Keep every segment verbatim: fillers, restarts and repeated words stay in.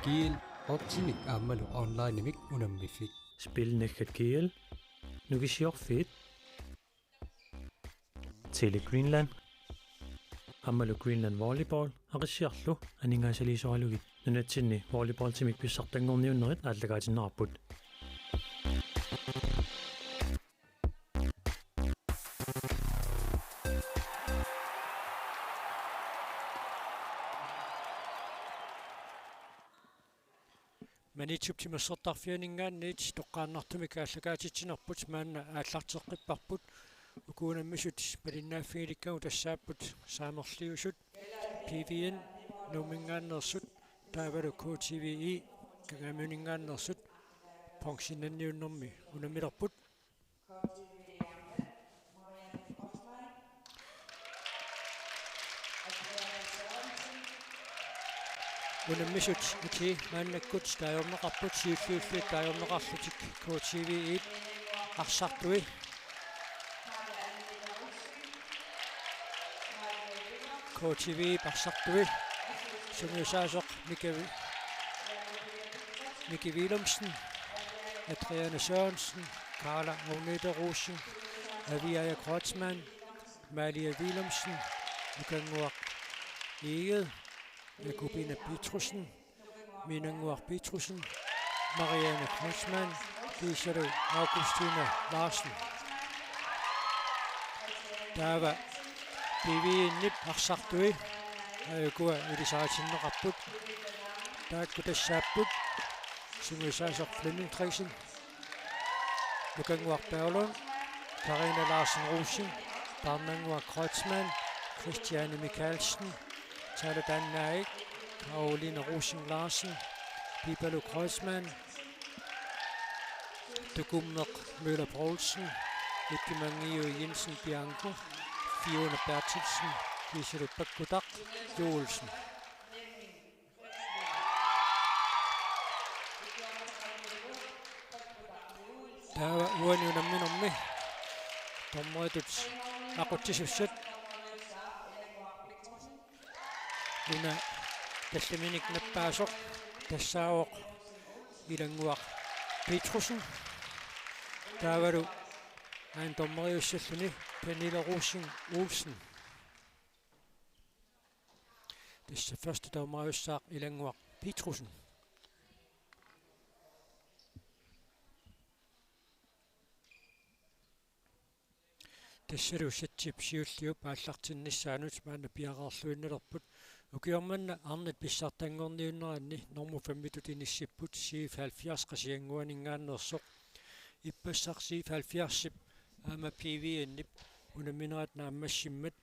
G L, Optimik aammalu onlinemik unammiffik. Spil naggat G L, Nukissiorfiit, Tele Greenland aammalu Greenland Volleyball Aqissiarlu aningaasaliisoralugit nunatsinni volleyballtimik pissartanngorniunnerit aallakaatinneqarput. Maniitsup timersortarfianinngaanniit toqqaannartumik aallakaatitsinerput maanna aallarteqqipparput. Uku unammisut malinnaaffigilikkagut tassaapput Saamerliusut, P V N Nuumminngaanneersut, taavalu K T V E Kangaamiuninngaanneersut, bronzennanniunnermi unammilerput. Unammisut uti maannakkut taagorneqarput, siulliullutik taagorneqarlutik K T V E arsartui. K T V arsartui. Sungiusaasoq Mikael Miki Willumsen, Adriane Sørensen, Karla Agnete Rosing, Aviaja Kreutzmann, Malia Willumsen, Nukannguaq Egede, Jakobine Petrussen, Minannguaq Petrussen, Marianne Kreutzmann, kiisalu Augustine Larsen. Taava P V N-ip arsartui, aajuku ilisaritinneqarput. Taakku tassaapput: Sungiusaasoq Flemming Dresen, Nukannguaq Berglund, Karina Larsen Rosing, Taarnannguaq Kreutzmann, Christiane Mikaelsen, Charlotte Annaik, Karoline Rosing Larsen, Pipaluk Kreutzmann, Tukummeq Møller Poulsen, Ikimangiu Jensen Bianco, Fiona Berthelsen, Liselotte Bakkutaq Joelsen. Taava uani unamminermi dommeritut aqutsisussat. Una talliminik nappaasoq tassaavoq Ilannguaq Petrussen. Taavalu aana dommeriussalluni Pernille Rosing Olsen. Tassa første dommeriussaaq Ilannguaq Petrussen. Tassalu satsip siulliup aallartinnissaanut maanna piareerluinnalerput. Ukioq manna arnat pissartanngorniunneranni normu femmitut inissipput C F halvfjerds Qasigiannguaninngaanneersoq. Ippassaq C F halvfjerdsip aamma P V N-ip unamminerat naammassimmat.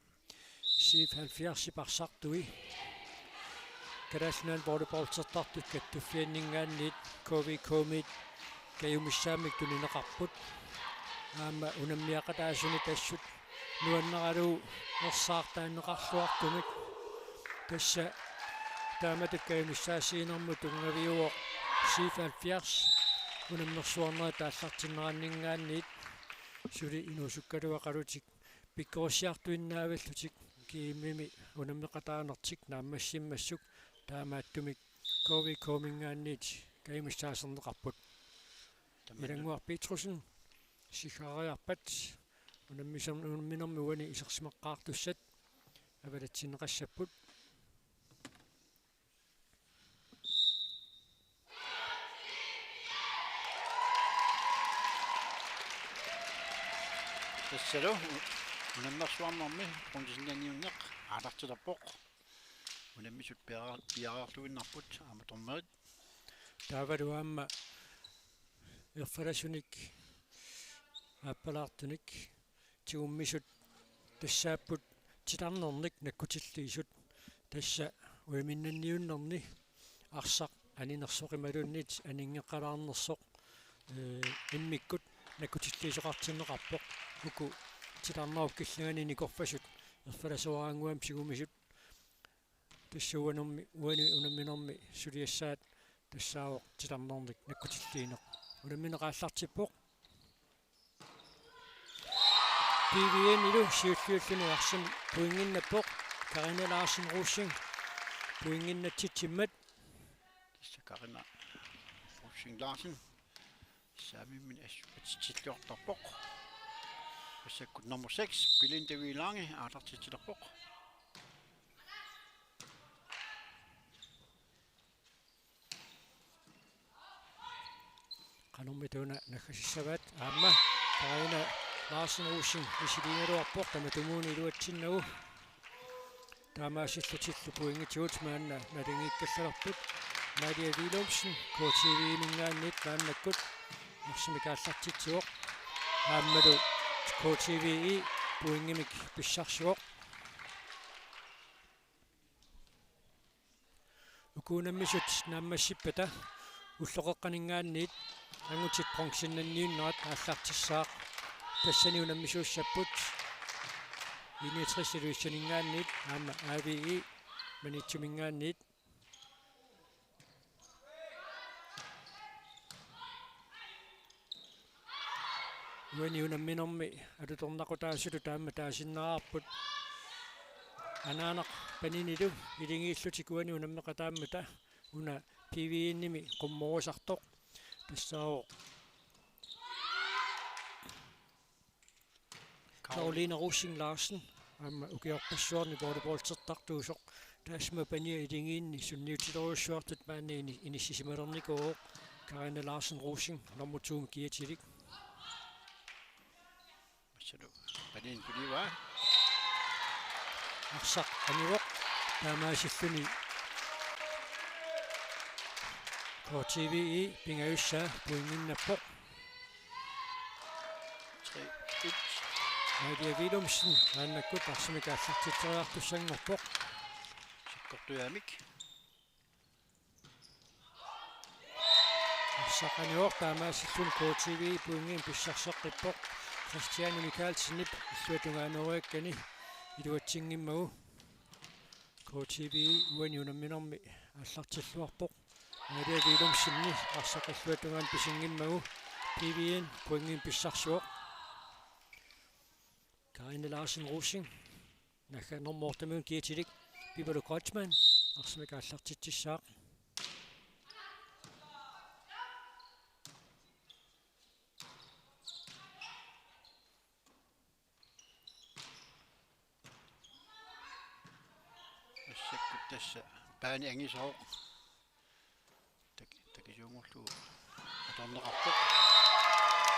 C F halvfjerdsip arsartui Kalaallit Nunaanni volleyballtertartut kattuffianninngaanniit K V K-miit kajumissaammik tunineqarput. Aamma unammiaqataasuni assut nuannaralugu ersaartaanneqarluartumik. Tassa taamatut kajumissaassiinermut tunngaviuvoq C F halvfjerds unammersuarnerit aallartinneranninngaanniit suli inuusukkaluaqalutik pikkorissiartuinnaavillutik G M-imi unammeqataanertik naammassimmassuk, taamaattumik K V K-minngaanniit kajumissaaserneqarput. Tamanna. Ilannguaq Petrussen siggariarpat unammisam-, unamminermi uani isersimaqqaartussat avalatsinneqassapput. Tassalu unammersuarnermi bronzennanniunneq aallartilerpoq. Unammisut piara-, piareerluinnarput aamma dommerit. Taavalu aamma erfalasunik aappalaartunik tigummisut tassaapput titarnernik nakkutilliisut. Tassa ujaminnanniunnerni arsaq aninersoq imaluunniit aninngeqqalaarnersoq, ee, immikkut nakkutilliisoqartinneqarpoq. Uku titarnerup killingani nikorfasut erfalasuaraannguamik tigumisut. Tassa uanermi, uani unamminermi suliassaat tassaavoq titarnernik nakkutilliineq. Unammineq aallartippoq. P V N-ilu siulliulluni arsaq pointinnappoq. Karina Larsen Rosing pointinnatsimmat. Tassa Karina Rosing Larsen. Saamimminik assut atitsilluartarpoq. Massakkut nummer seks, Belinda Wielange, aallartitsilerpoq. Qanormita una naggasissavaat aamma Karina Larsen Rosing misiliigaluarpoq tamatumuuna iluatsinnagu. Taamaasillutillu pointigut maanna naligiikkallalerput. Maria Willumsen K T V-minngaanniit maannakkut arsamik aallartitsivoq. Aammalu K T V-i pointimik pissarsivoq. Uku unammisut naammassippata ulloqeqqaninngaanniit angutit bronzennanniunnerat aallartissaaq. Tassani unammisuussapput I niogtres Ilulissaninngaanniit aamma A V E Maniitsuminngaanniit. Uani unamminermi alutornaqutaasutut aamma taasinnaavarput. Anaanaq paninilu iligiillutik uani unammeqataammata una P V N-imi qummorisartoq. Tassaavoq Karoline Rosing Larsen aamma ukiorpassuarni volleyballtertartuusoq, taassuma pania iligiinni sunniuteqarujussuartut maani ini-, inississimalernikuuvoq. Karina Larsen Rosing nummer to-mi kiatilik. Massalu paniani tulivaa. Arsaq anivoq, taamaasilluni K T V-i pingajussaa pointinnappoq. Tre et. Maria Willumsen maannakkut arsamik aallartitseriartussanngorpoq. Sakkortujaamik. Arsaq anivoq, taamaasilluni K T V-i pointimik pissarseqqippoq. Christiane Mikaelsenip illuatungaaneeriakkani iluatsinngimmagu. K T V-i uani unamminermi aallartilluarpoq. Maria Willumsenip arsaq illuatungaanut pisinngimmagu P V N pointimik pissarsivoq. Karina Larsen Rosing, naggat nummer otte-miunut kiatilik, Pipaluk Kreutzmann arsamik aallartitsissaaq. Massakkut tassa paani angisooq. Tak-, takisuunngorlugu atorneqarpoq.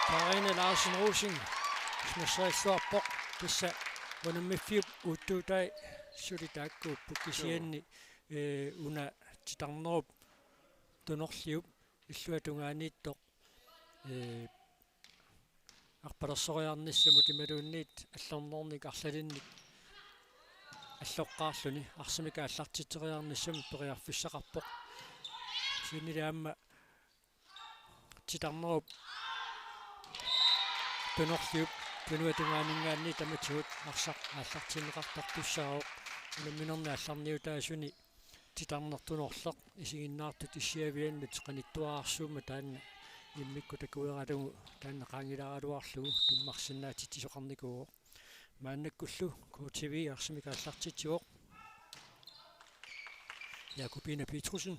Karina Larsen Rosing smaserilluarpoq, tassa unammiffiup uuttuutai suli taakkuupput, kisianni, ee, una titarnerup tunorliup illuatungaaniittoq, ee, arpalersoriarnissamut imaluunniit allornernik arlalinnik alloqqaarluni arsamik aallartitseriarnissamut periarfissaqarpoq. Kisiannili aamma titarnerup tunorliup tunuatungaaninngaanniit tamatigut arsaq aallartinneqartartussaavoq. Unamminerni aallarniutaasuni titarneq tunorleq isiginnaartutut issiaviannut qanittuararsuummat taanna immikkut takueralugu taanna qaangilaaraluarlugu tummarsinnaatitsisoqarnikuuvoq. Maannakkullu K T V arsamik aallartitsivoq. Jakobine Petrussen.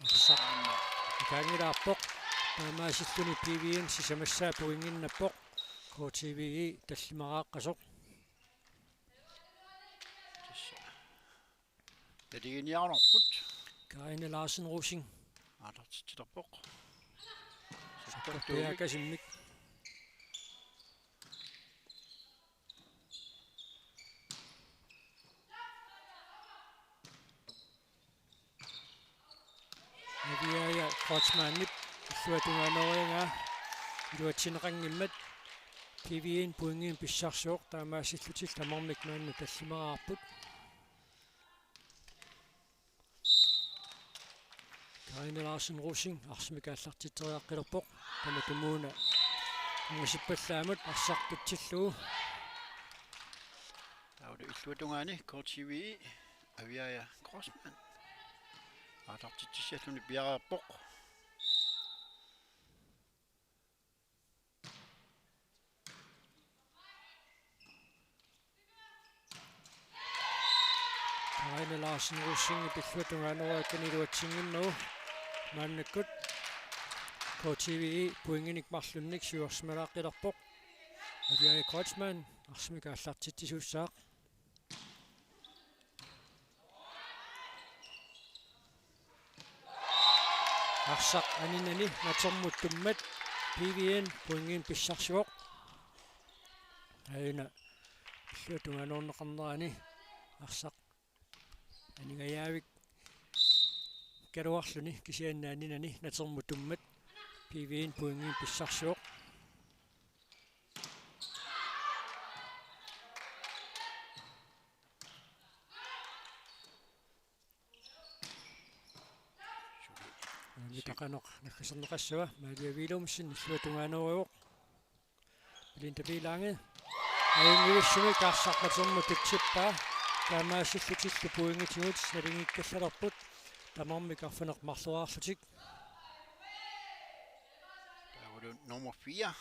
Arsaq ikaanngilaarpoq. Taamaasilluni P V N sisamassaa pointinnappoq. K T V-i tallimaraaqqasoq. Tassa. Taliginiarnerput. Karina Larsen Rosing. Aallartitsilerpoq. Sakkortujaakasimmik. Aviaja Kreutzmannip illuatungaaneeriaraa iluatsinneqanngimmat P V N pointimik pissarsivoq, taamaasillutillu tamarmik maanna tallimaraarput. Karina Larsen Rosing arsamik aallartitseriaqqilerpoq. Tamatumuuna ungasippallaamut arsaq pitsillugu. Taavalu illuatungaani K T V-i Aviaja Kreutzmann aallartitsissalluni piareerpoq. Larsen Rosing pilluatungaaneriakkani iluatsinngimmagu maannakkut K T V E pointinik marlunnik siuarsimalaaqqilerpoq. Aviaja Kreutzmann arsamik aallartitsisuussaaq. Arsaq aninani natermut tummat P V N pointinik pissarsivoq. Aajuna pilluatungaanoorneqarnerani arsaq aningajaavikkaluarluni kisianni aninani natermut tummat P V N pointinik pissarsivoq. Mitaqanoq naggaserneqassava Maria Willumsen illuatungaanoorivoq. Linda Bilange. Ajunngivissumik arsaq natermut tutsippaa. Taamaasillutigut pointigut nalingiikkallalerput. Tamarmik arfineq-marloriarlutik. Taavalu nummer fire.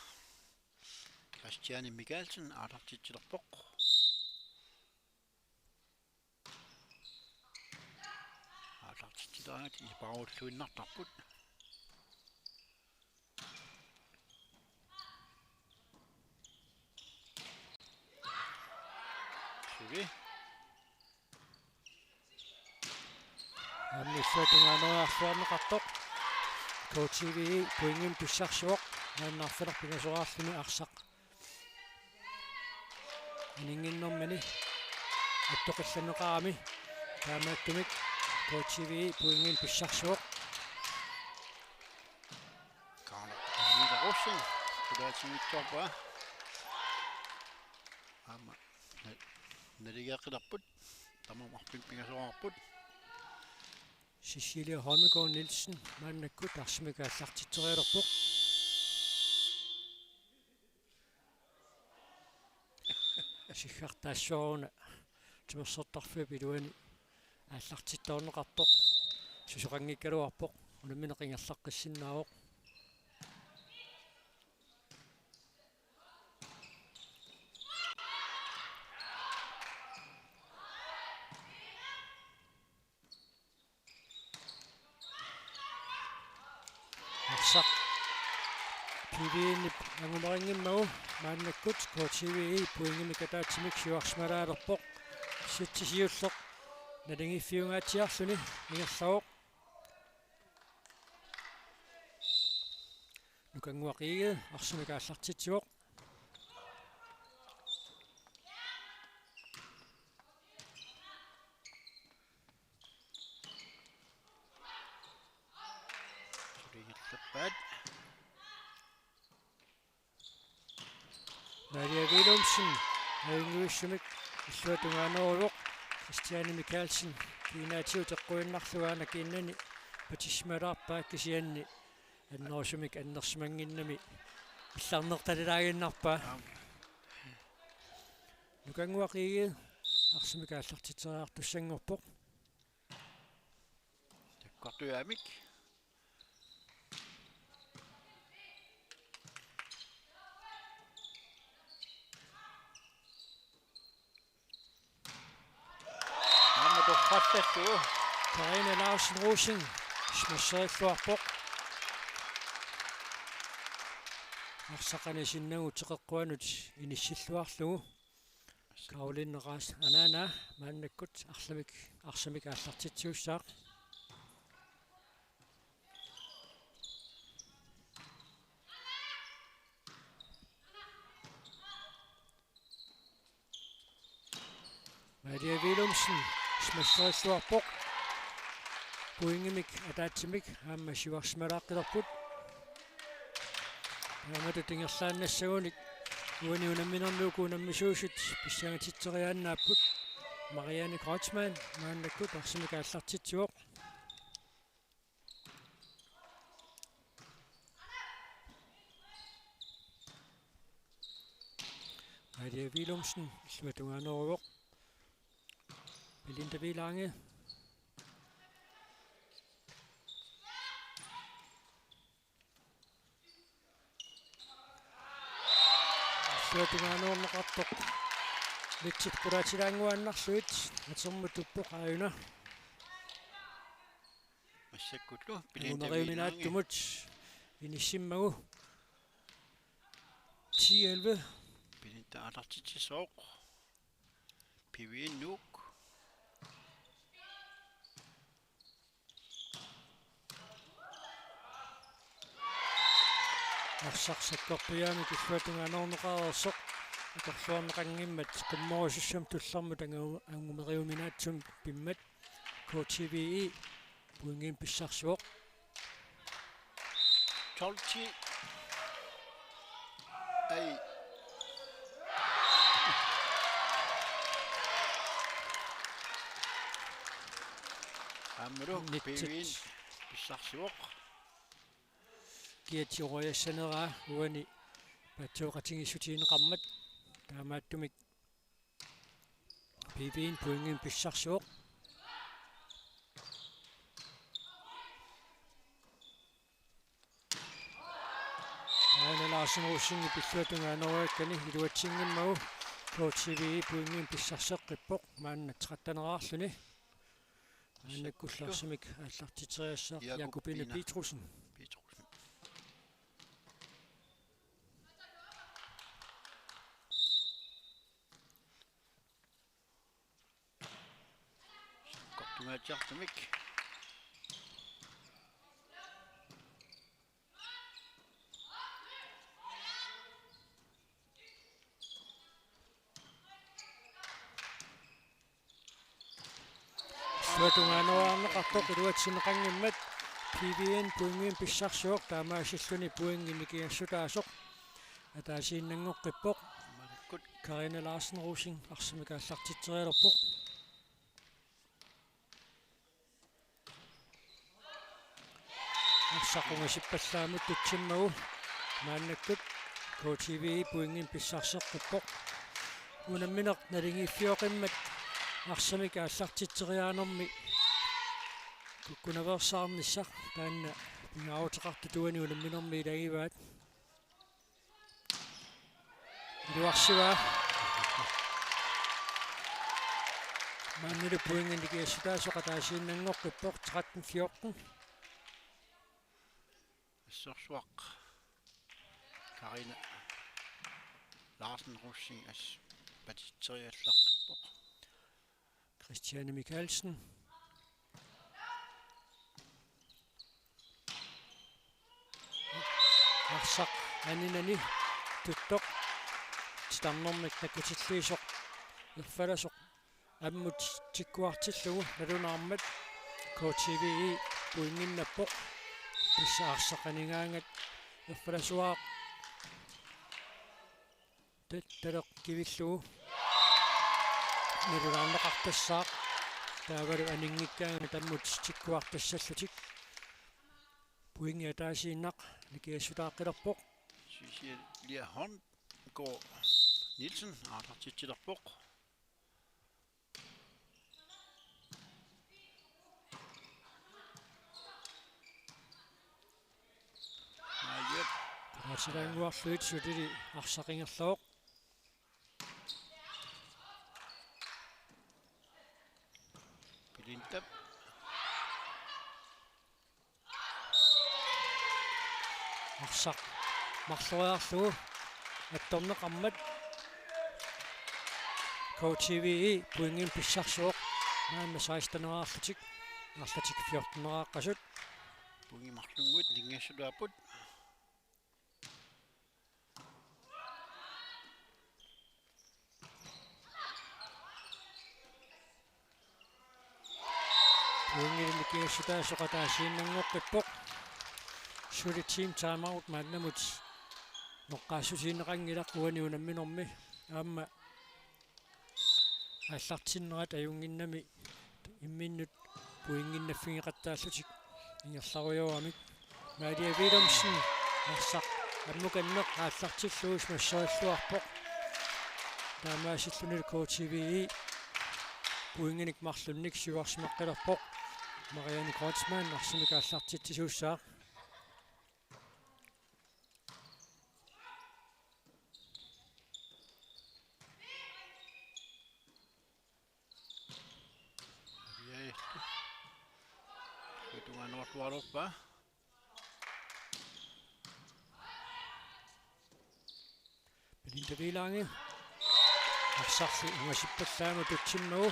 Christiane Michaelsen aallartitsilerpoq. Aallartitsiteraangat ipaarulluinnartarput. Suli. Aamma illuatungaaneriarluarneqartoq. K T V E pointinik pissarsivoq. Maanna arfineq-pingasoraarluni arsaq aninnginnermini attoqqillanneqarami. Taamaattumik K T V E pointinik pissarsivoq. Kaana Anita Rosing, qulaatigiittuarpaa. Aamma na-, naligiaqqilerput. Tamarmik arfineq-pingasoraarput. Cecilia Holmgaard Nielsen maannakkut arsamik aallartitserialerpoq. Siggartaassuaruna timersortarfiup iluani aallartittoorneqartoq susoqanngikkaluarpoq, unammineq ingerlaqqissinnaavoq. Arsaq P V N-ip angumarinngimmagu maannakkut K T V E pointimik ataatsimik siuarsimalaalerpoq. Sitsi siulleq naligiiffiungaatsiarluni ingerlavoq. Nukannguaq Egede arsamik aallartitsivoq. Suliillerpaat. Maria Willumsen, ajunngivissumik illuatungaaneruvoq, Christiane Michaelsen, kiinaatigut eqquinnarlugu aana kiinnani patissimalaarpaa kisianni annerusumik annersimannginnami illarnertalilaaginnarpaa. Aap. Nukannguaq Egede arsamik aallartitseriartussanngorpoq. Takkortujaamik. Aamma torrallallugu. Karina Larsen Rosing smasherilluarpoq. Arsaq anisinnagu teqeqquanut inissilluarlugu. Karoline Raas Anaana maannakkut arsamik, arsamik aallartitsiussaaq. Maria Willumsen smasherilluarpoq. Pointimik ataatsimik aamma siuarsimalaaqqilerput. Taamatut ingerlaannassagunik uani unamminermi uku unammisuusut pissangatitseriaannaapput. Marianne Kreutzmann maannakkut arsamik aallartitsivoq. Maria Willumsen illuatungaaneruvoq. Belinda Bilange. Illuatungaaneruvoq. Nitsit qulaatilaannguaannarlugit atermut tuppoq aajuna. Massakkullu Pilinte Angumeriuminaattumut inissimmagu. Ti elleve. Pilinte aallartitsissaaq. P V N Nuuk. Arsaq sakkortuumik illuatungaaneersoq atorluarneqanngimmat, qummorusussamik tullermut angu-, angumeriuminaatsumik pimmat. K T V E pointinik pissarsivoq. Tolv ti. Ai. Aammalu Nitsit. P V N pissarsivoq. Kiatsiorujassaneraa uani paatsuuqatigiissutigineqarmat, taamaattumik P V N pointinik pissarsivoq. Aana Larsen Rosingip illuatungaanerugakkani iluatsinngimmagu K T V E pointinik pissarseqqippoq, maanna tretten-eraarluni. Maannakkullu arsamik aallartitseriassaaq Jakobine Jakobine Petrussen. Petrussen. Sakkortungaatsiartumik. Illuatungaaneruarneqartoq iluatsinneqanngimmat, P V N pointinik pissarsivoq, taamaasilluni pointi nikingassutaasoq ataasiinnanngoqqippoq. Karina Larsen Rosing arsamik aallartitserialerpoq. Arsaq ungasippallaamut tutsimmagu maannakkut K T V E pointinik pissarseqqippoq. Unammineq naligiiffioqimmat arsamik aallartitseriaanermi kukkunaveersaarnissaq, taanna pingaaruteqartut uani unamminermi ilagivaat. Iluarsivaa. Maannalu pointinik nikingassutaasoq ataasiinnanngoqqippoq, tretten fjorten. Assersuaq Karina Larsen Rosing assut patitseriallaqqippoq. Christiane Mikaelsen. Arsaq aninani tuttoq titarnermik nakkutilliisoq erfalasoq ammut tikkuartillugu nalunaarmat K T V E pointinnappoq. Tassa arsaq anigaangat erfalasuaaq Tattaleq kivillugu. Nalunaarneqartassaaq. Taavalu aninngikkaangat ammut tikkuartassallutik. Pointi ataasiinnaq nikingassutaaqqilerpoq. Cecilia Horn K. Nielsen aallartitsilerpoq. Aajap. Qulaatilaannguarlugit suli arsaq ingerlavoq. Pilintap. Arsaq marloriarlugu attorneqarmat K T V E pointinik pissarsivoq, maanna seksten-eraarlutik, arlatik fjorten-eraaqqasut. Pointit marlunnguit nikingassutaapput. Pointinik nikingassutaasoq ataasiinnanngoqqippoq. Suli team timeout maannamut noqqaassutigineqanngilaq uani unamminermi. Aamma aallartinnerat ajunnginnami imminnut pointinnaffigeqattaallutik ingerlarujoramik. Maria Willumsen arsaq ammukanneq aallartillugu simassorilluarpoq. Taamaasilluni K T V E pointinik marlunnik siuarsimaqqilerpoq. Marianne Kreutzmann arsamik aallartitsisuussaaq. Nuartualuorpaa. Belinda Vilangi. Arsarlu ungasippallaamut tutsimmagu.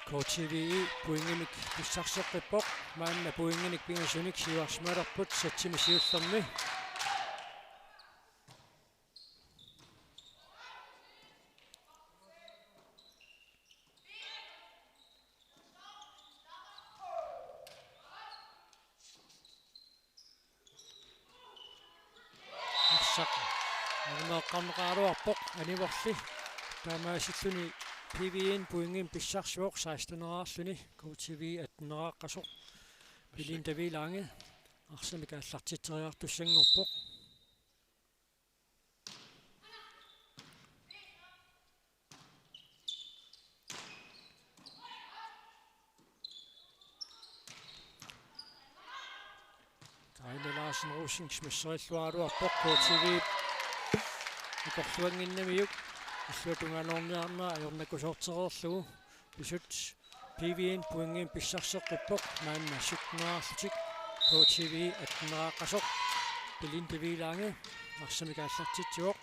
K T V E pointimik pissarseqqippoq. Maanna pointinik pingasunik siuarsimalerput satsimi siullermi. Arsaq. Alumeeqqarneqaraluarpoq anivorli. Taamaasilluni P V N pointimik pissarsivoq seksten-eraarluni K T V atteneraqqasoq. Belinda Vilangi. Arsamik aallartitseriartussanngorpoq. Karina Larsen Rosing smasserilluaraluarpoq K T V. Ikorluannginnamiuk. Illuatungaanoorniarnera ajornakusoortereerlugu. Pisut P V N pointimik pissarseqqippoq maanna sytten-eraarlutik K T V atteneraqqasoq. Belinda Vilangi arsamik aallartitsivoq.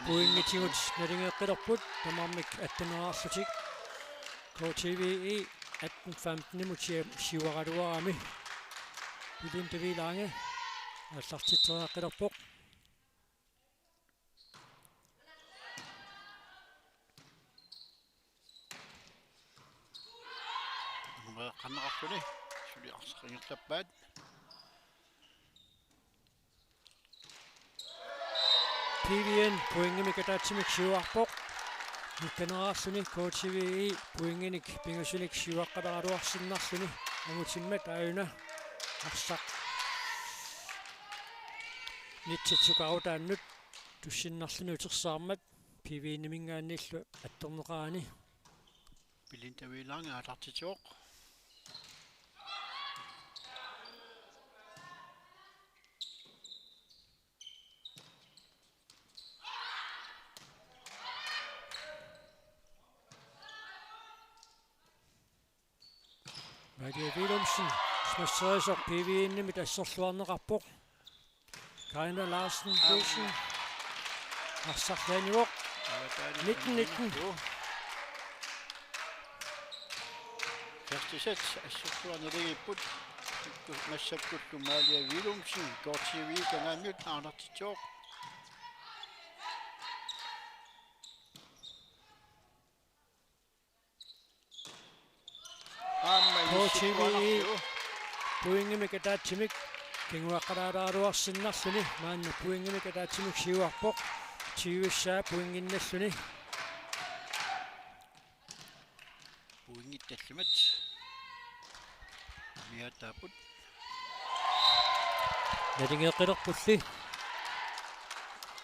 Pointitigut nalingeqqilerput tamarmik atteneraarlutik. K T V E atten femten-imut sia-, siuaraluarami. Belinda Vilangi aallartitseriaqqilerpoq. Alumeeqqarneqarluni suli arsaq ingerlappaat. P V N pointimik ataatsimik siuarpoq. Nitten-eraarluni K T V E pointinik pingasunik siuaqqaleraluarsinnarluni angutimmat aajuna arsaq. Nitsit sukaarutaannut tussinnarluni utersaarmat P V N-iminngaanniillu attorneqarani. Belinda Vilangi aallartitsivoq. Maria Willumsen smasserisoq P V N-imit asserluarneqarpoq. Karina Larsen Olsen arsaq anivoq. Nitten nitten. Første sæt asserluarneq naligiipput. Massakkullu Maria Willumsen K T V Kangaamiut aallartitsivoq. Aamma K T V E inissikkuarnarlugu. Pointimik ataatsimik kinguaqqalaaraluarsinnarluni maanna pointimik ataatsimik siuarpoq. Tyve-ssaa pointinnalluni. Pointit tallimat. Miaataapput. Nalingeqqilerpulli.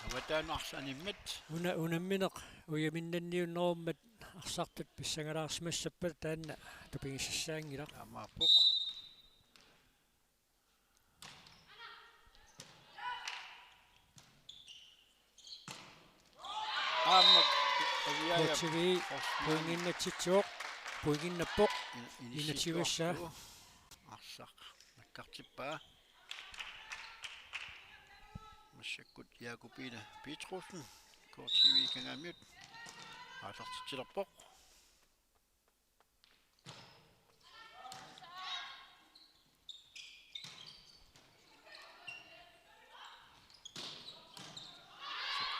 Avataanut arsaq animmat. Una unammineq ujaminnanniunnerummat arsartut pissangalaarsimassappat taanna tupigisassaanngilaq. Taamaappoq. Aamma aviaja K T V Osman pointinnatsitsivoq, pointinnappoq. In-, inissikkuarlugu. Enogtyve-ssaa. Arsaq nakkartippaa. Massakkut Jakobine Petrussen K T V Kangaamiut aallartitsilerpoq.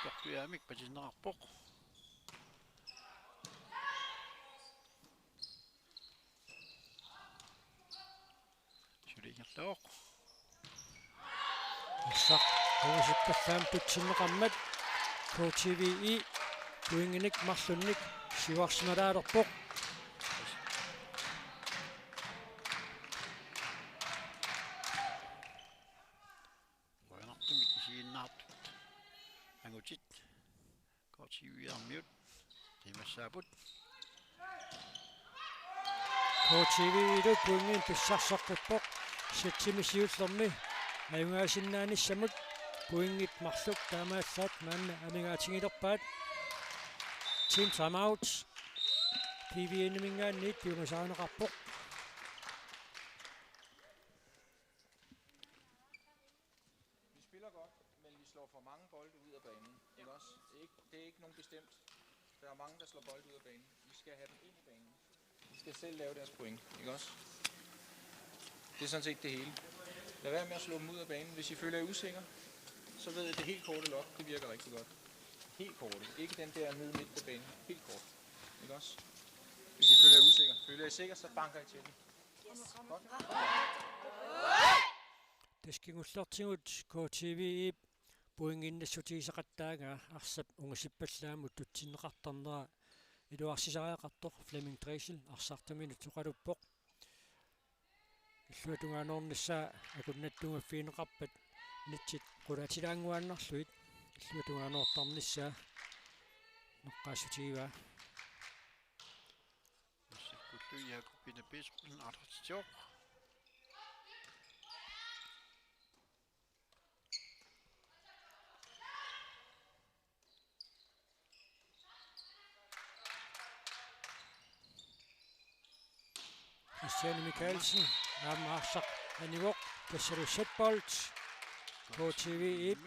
Sakkortujaamik patinneqarpoq. Suli ingerlavoq. Arsaq ungasippallaamik tutsinneqarmat K T V E pointinik marlunnik siuarsimalaalerpoq. Qujanartumik isiginnaartut angutit K T V-miut qimassaapput. K T V-lu pointinik pissarseqqippoq sætsimi siullermi. Ajugaasinnaanissamut pointit marluk taamaallaat maanna amigaatigilerpaat. Team timeout. P V N-iminngaanniit piumasarineqarpoq. Vi spiller godt, men vi slår for mange bolde ud af banen. Ikke også? Det er ikke, det er ikke nogen bestemt. Der er mange, der slår bolde ud af banen. Vi skal have dem ind i banen. De skal selv lave deres point, ikke også? Det er sådan set det hele. Lad være med at slå dem ud af banen. Hvis I føler jer usikre, så ved jeg, at det helt korte loft, det virker rigtig godt. Helt korte. Ikke den der ned midt på banen. Helt kort. Ikke også? Hvis I føler jer usikre. Føler I jer sikre, så banker I til dem. Yes. Godt. Tassa kingullertigut K T V-ip pointinnassutigiseqattaagaa arsap ungasippallaammut tutsinneqartarnera iluarsisariaqartoq Flemming Dreisel arsartuminut oqaluppoq. Illuatungaa anornissaa akunnattuunngaffigineqarpat nitsit qulaatilaannguaannarlugit illuatungaa anortarnissaa noqqaassutigivaa. Massakkut Jakob Peter Petersen aallartitsivoq. Christian Mikaelsen, aamma arsaq anivoq, tassalu setbold, K T V-ip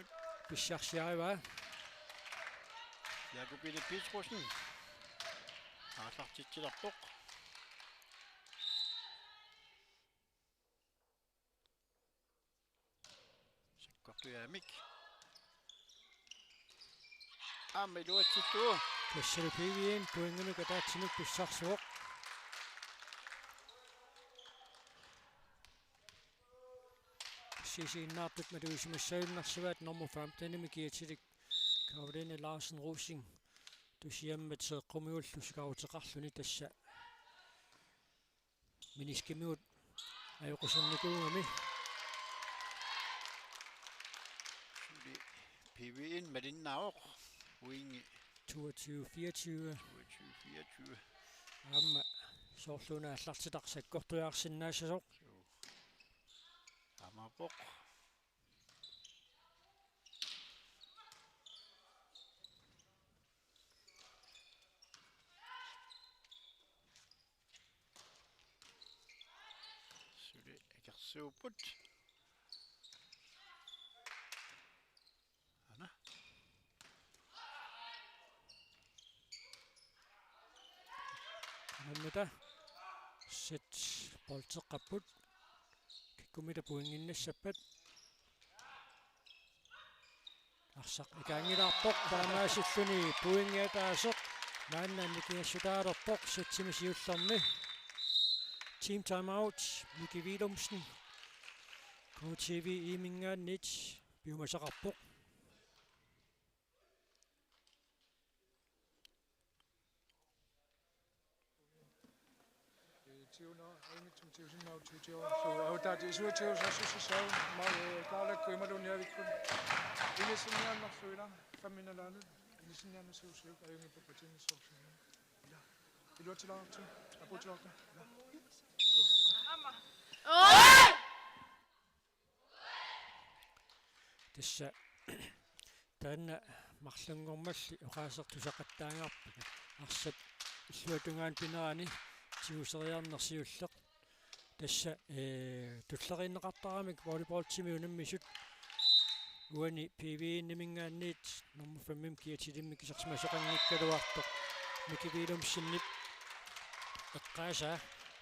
pissarsiarivaa. Jakob Peter Petersen aallartitsilerpoq. Sakkortujaamik. Aamma iluatsittugu. Tassalu P V N pointimik ataatsimik pissarsivoq. Sisiinnaartut malugisimasunnarsivaat nummer femten-imi kiatilik Karoline Larsen Rosing. Tusiammat seeqqumigullu sikaateqarluni tassa. Miniskimigut ajoqusernikuugami. Suli P V N malinnaavoq. Pointi toogtyve fireogtyve. Toogtyve fireogtyve. Aamma soorluuna aallartitaq sakkortujaarsinnaassasoq. Suu. Aammaappoq. Suli akersuupput. Aana. Aamma taava set boldeqarput. Kikkummita pointinnassappat. Arsaq ikaanngilaarpoq taamaasilluni pointi ataaseq. Maanna nikingassutaalerpoq settimi siullermi. Team timeout, Miki Willumsen. K T V-iminngaanniit piumasaqarpoq. Tiuna, Aimik Thomsen, Maud Tiutiua, so, au, taati suutiua, sassusi, sau, ma, eh, taalakku imaluunniit avikkun. Inisinniaannarsuila, famminalaanut, inisinniaannarsuusiuk, ajunngippat patiinnassavarsi. Ila. Iluatsilaartu, apuutilaartu. Ila. So. Tassa taanna marlunngormalli oqaasertusaqattaarput arsap illuatungaanut pinerani tiguseriarneq siulleq. Tassa, ee, tulleriinneqartaramik volleyballtimi unammisut uani P V N-iminngaanniit nummer fem-imi kiatilimmik isersimasoqanngikkaluartoq Miki Willumsenip eqqaasaa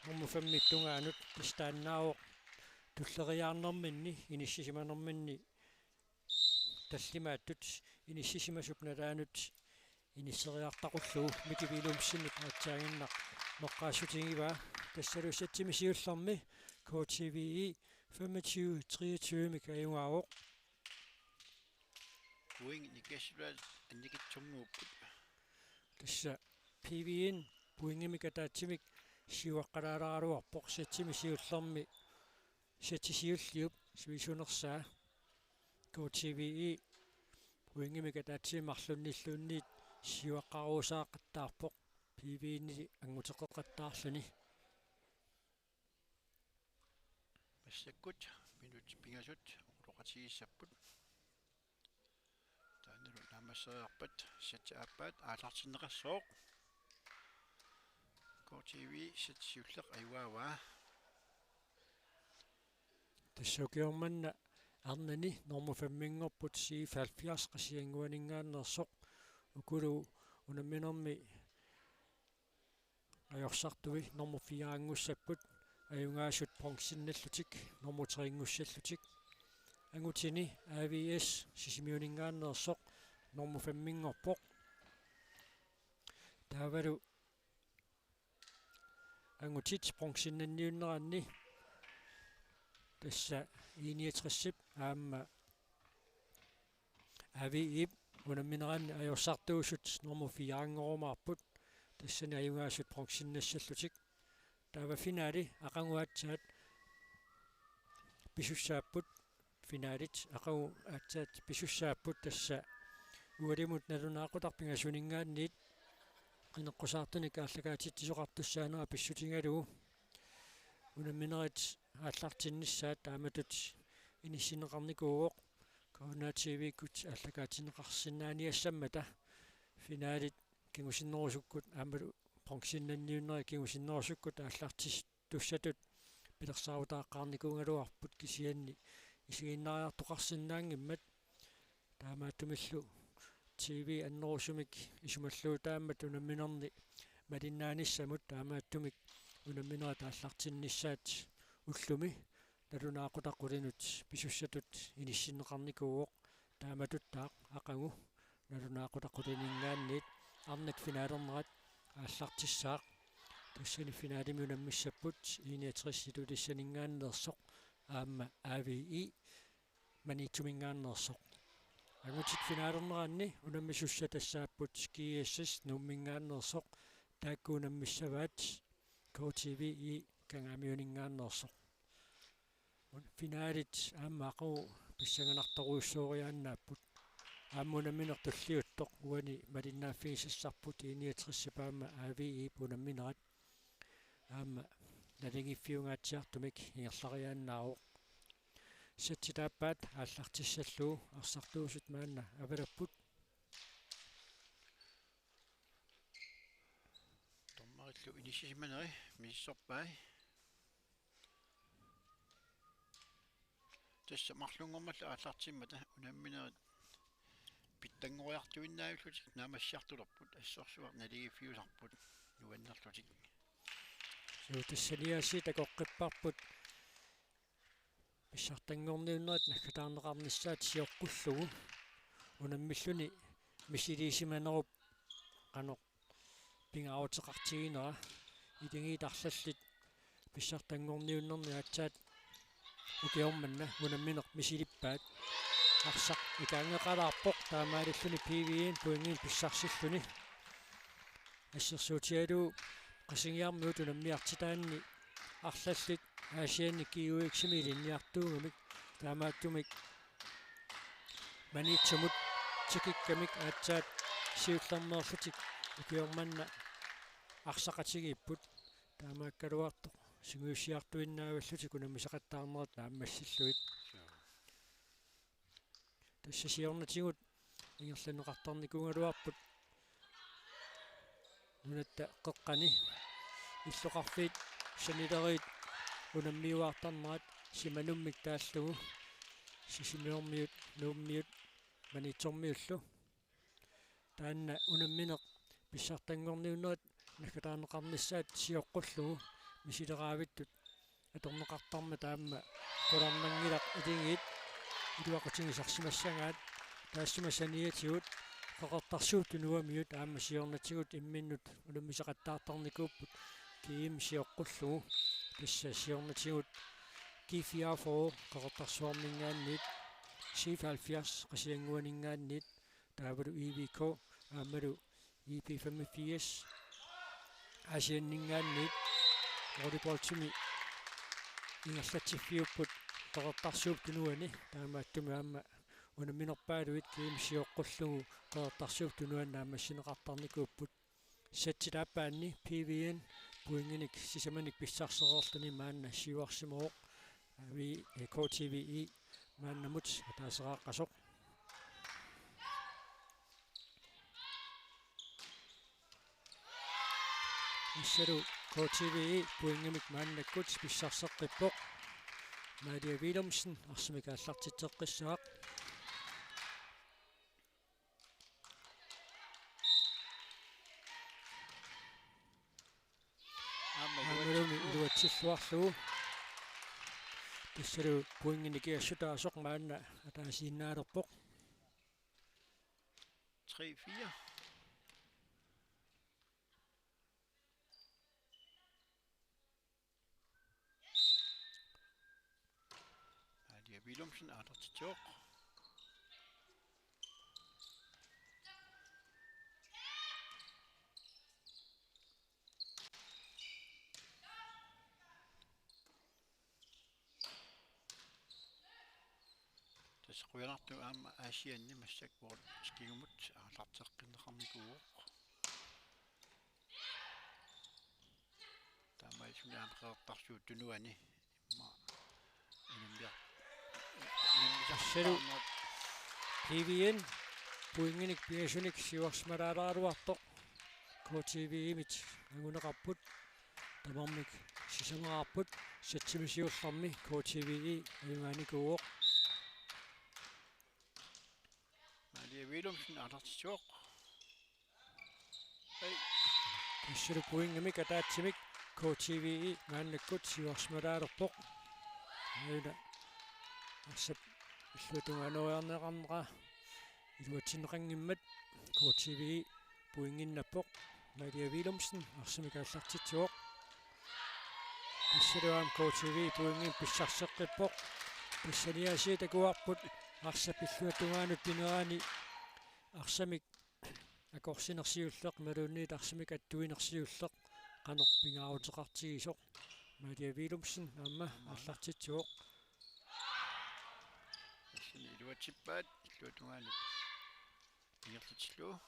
nummer fem-ip tungaanut tassa taannaavoq tulleriiaarnerminni inissisimanerminni tallimaattut inissisimasup nalaanut inisseriartaqullugu Miki Willumsenip aatsaaginnaq noqqaassutigivaa. Tassalu settimi siullermi K T V-i femogtyve treogtyve-mik ajugaavoq. Point nikingassulaat annikitsunnguupput. Tassa P V N pointimik ataatsimik siuaqqalaaleraluarpoq settimi siullermi. Setti siulliup sivisunersaa K T V-i pointimik ataatsimik marlunnilluunniit siuaqqarusaaqattaarpoq P V N-imi anguteqqeqattaarluni. Massakkut minutsit pingasut uloqatigiissapput. Taannalu naammasseriarpat setti aappaat aallartinneqassaaq. T V-sat siulleq ajugaavaa. Tassa ukioq manna arnani normu femminngorput C F halvfjerds Qasigiannguaningaanneersoq. Ukulu unamminermi ajorsartui normu fire-nngussapput, ajugaasut bronzennallutik normu tre-nngussallutik. Angutini A V S Sisimiuningaanneersoq normu femminngorpoq. Taavalu angutit bronzennanniunneranni tassa I niogtresip aamma A V I-p unammineranni ajorsartuusut normu fire-nngorumaarput. Tassani ajugaasut bronzennassallutik. Taava finale aqagu aatsaat pisussaapput. Finalit aqagu aatsaat pisussaapput, tassa ualimut nalunaaqutaq pingasuninngaanniit qineqqusaartunik aallakaatitsisoqartussaanera pissutigalugu. Unamminerit aallartinnissaat taamatut inissinneqarnikuuvoq. K N R T V-kkut aallakaatinneqarsinnaaniassammata finalit kingusinnerusukkut aammalu bronzennanniunnerit kingusinnerusukkut aallartittussatut pilersaarutaaqqaarnikuugaluarput, kisianni isiginnaariartoqarsinnaanngimmat. Taamaattumillu T V annerusumik isumalluutaammat unamminerni malinnaanissamut taamaattumik unamminerit aallartinnissaat ullumi nalunaaqutaq qulinut pisussatut inissinneqarnikuuvoq. Taamatuttaaq aqagu nalunaaqutaq qulininngaanniit arnat finalernerat aallartissaaq. Tassani finalimi unammissapput I niogtres Ilulissaninngaanneersoq aamma A V I Maniitsuminngaanneersoq. Angutit finalerneranni unammisussat tassaapput G S S Nuumminngaanneersoq, taakku unammissavaat K T V I Kangaamiuninngaanneersoq. Finalit aamma aqagu pissanganartorujussuoriaannaapput. Aamma unammineq tulliuttoq uani malinnaaffigisassarput I niogtresip aamma A V I-p unamminerat. Aamma naligiiffiungaatsiartumik ingerlariaannaavoq. Setsit aappaat aallartissallugu arsartuusut maanna avalapput. Dommerillu inissisimaneri misissorpai. Tassa marlunngormallu aallartimmata unamminerit pitsanngoriartuinnaavillutik naammassiartulerput, assorsuaq naligiiffiusarput nuannerlutik. Suu, tassaniaasiit takoqqipparput pissartanngorniunnerit naggataarneqarnissaat sioqqullugu. Unammilluni misiliisimanerup qanoq pingaaruteqartiginera. Iligiit arlallit pissartanngorniunnerni aatsaat ukioq manna unammineq misilippaat. Arsaq ikaanngeqalaarpoq, taamaalilluni P V-ip pointinik pissarsilluni. Assersuutigalugu Qasigiarmiut unammiartitaanni arlallit Aasianni G U X-imi ilinniartuugamik, taamaattumik Maniitsumut tikikkamik aatsaat siullermeerlutik ukioq manna arsaqatigiipput. Taamaakkaluartoq sungiussiartuinnaavillutik unammisaqattaarnerat naammassillugit. Tassa siornatigut ingerlanneqartarnikuugaluarput nunatta qeqqani illoqarfiit sanileriit unammiuaartarnerat simanummik taallugu Sisimiormiut, Nuummiut, Maniitsormiullu. Taanna unammineq pissartanngorniunnerit naggataarneqarnissaat sioqqullugu misileraavittut atorneqartarmata aamma qularnanngilaq iligiit iluaqutigisarsimassagaat. Taassuma saniatigut Qeqertarsuup Tunuamiut aamma siornatigut imminnut unammisaqattaartarnikuupput G M sioqqullugu. Tassa siornatigut G fireogfyrre Qeqertarsuarminngaanniit, C F halvfjerds Qasigiannguaninngaanniit, taavalu I V K aammalu I P femogfirs Aasianninngaanniit volleyballimik ingerlatsiffiupput Qeqertarsuup Tunuani, taamaattumik aamma unamminerpaaluit G M sioqqullugu Qeqertarsuup Tunuani naammassineqartarnikuupput. Setsit aappaanni P V-p pointinik sisamanik pissarsereerluni maanna siuarsimavoq, A V, eh, K T V I maannamut ataaseraaqqasoq. Assalu K T V E pointimik maannakkut pissarseqqippoq. Maria Willumsen arsamik aallartitseqqissaaq. Aamma aammalumi iluatsillugu, iluatsilluarlugu. Tassalu pointinik assut taasoq maanna ataasiinnaalerpoq. Tre fire. Maria Willumsen aallartitsivoq. Tassa qujanartumik aamma Aasianni massakkut skigumut aallarteqqinneqarnikuuvoq. Taamaasilluni aamma Qeqertarsuup Tunuani immaqa inammiar-, inammisarsiarneq. P V N pointinik pingasunik siuarsimalaaleraluartoq. K T V E-mit anguneqarput. Tamarmik sisamaqarput. Satsimik siullermi K T V E ajugaanikuuvoq. Maria Willumsen aallartitsivoq. Ai. Tassalu pointimik ataatsimik K T V E maannakkut siuarsimalaalerpoq. Aajuna arsap illuatungaanooriarneqarnera iluatsinneqanngimmat K T V E pointinnappoq. Maria Willumsen arsamik aallartitsivoq. Tassalu aamma K T V E pointimik pissarseqqippoq. Tassaniaasiit takuarput arsap illuatungaanut pinerani arsamik akorsineq siulleq imaluunniit arsamik attuineq siulleq qanoq pingaaruteqartigisoq. Maria Willumsen aamma aallartitsivoq. Tassani iluatsippaat illuatungaanut ingerlatsillugu.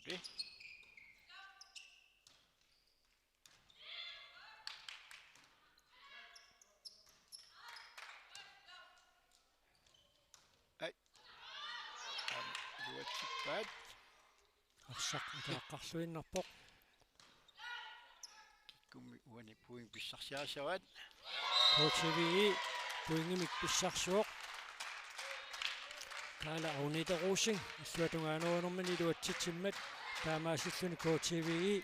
Suli. Ai. Aamma iluatsippaat. Arsaq ataaqqarluinnarpoq. Kikkummi uani point pissarsiarissavaat. K T V E pointimik pissarsivoq. Kaala Agnete Rosing illuatungaanoorunermini iluatsitsimmat taamaasilluni K T V E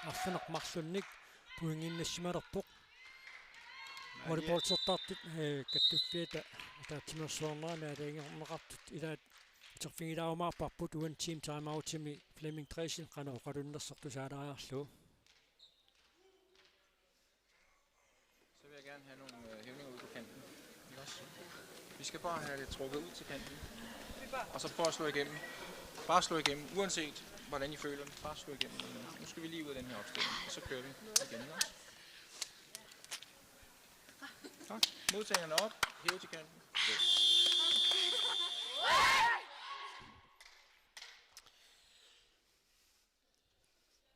arfineq-marlunnik pointinnassimalerpoq. Maria. Volleyballtertartut, eh, kattuffiata ataatsimeersuarnerani aalajangerneqartut ilaat uterfigilaarumaarparput uani team timeoutimi Flemming Dreesen qanoq oqalunnersoq tusaalaariarlugu. Så vil jeg gerne have nogle, øh, hævninger ude på kanten. Ikke også? Vi skal bare have det trukket ud til kanten. Og så prøv at slå igennem. Bare slå igennem, uanset hvordan I føler det. Bare slå igennem. Nu skal vi lige ud af den her opstilling, og så kører vi igen, ikke også? Godt. Modtagerne op, hæve til kanten.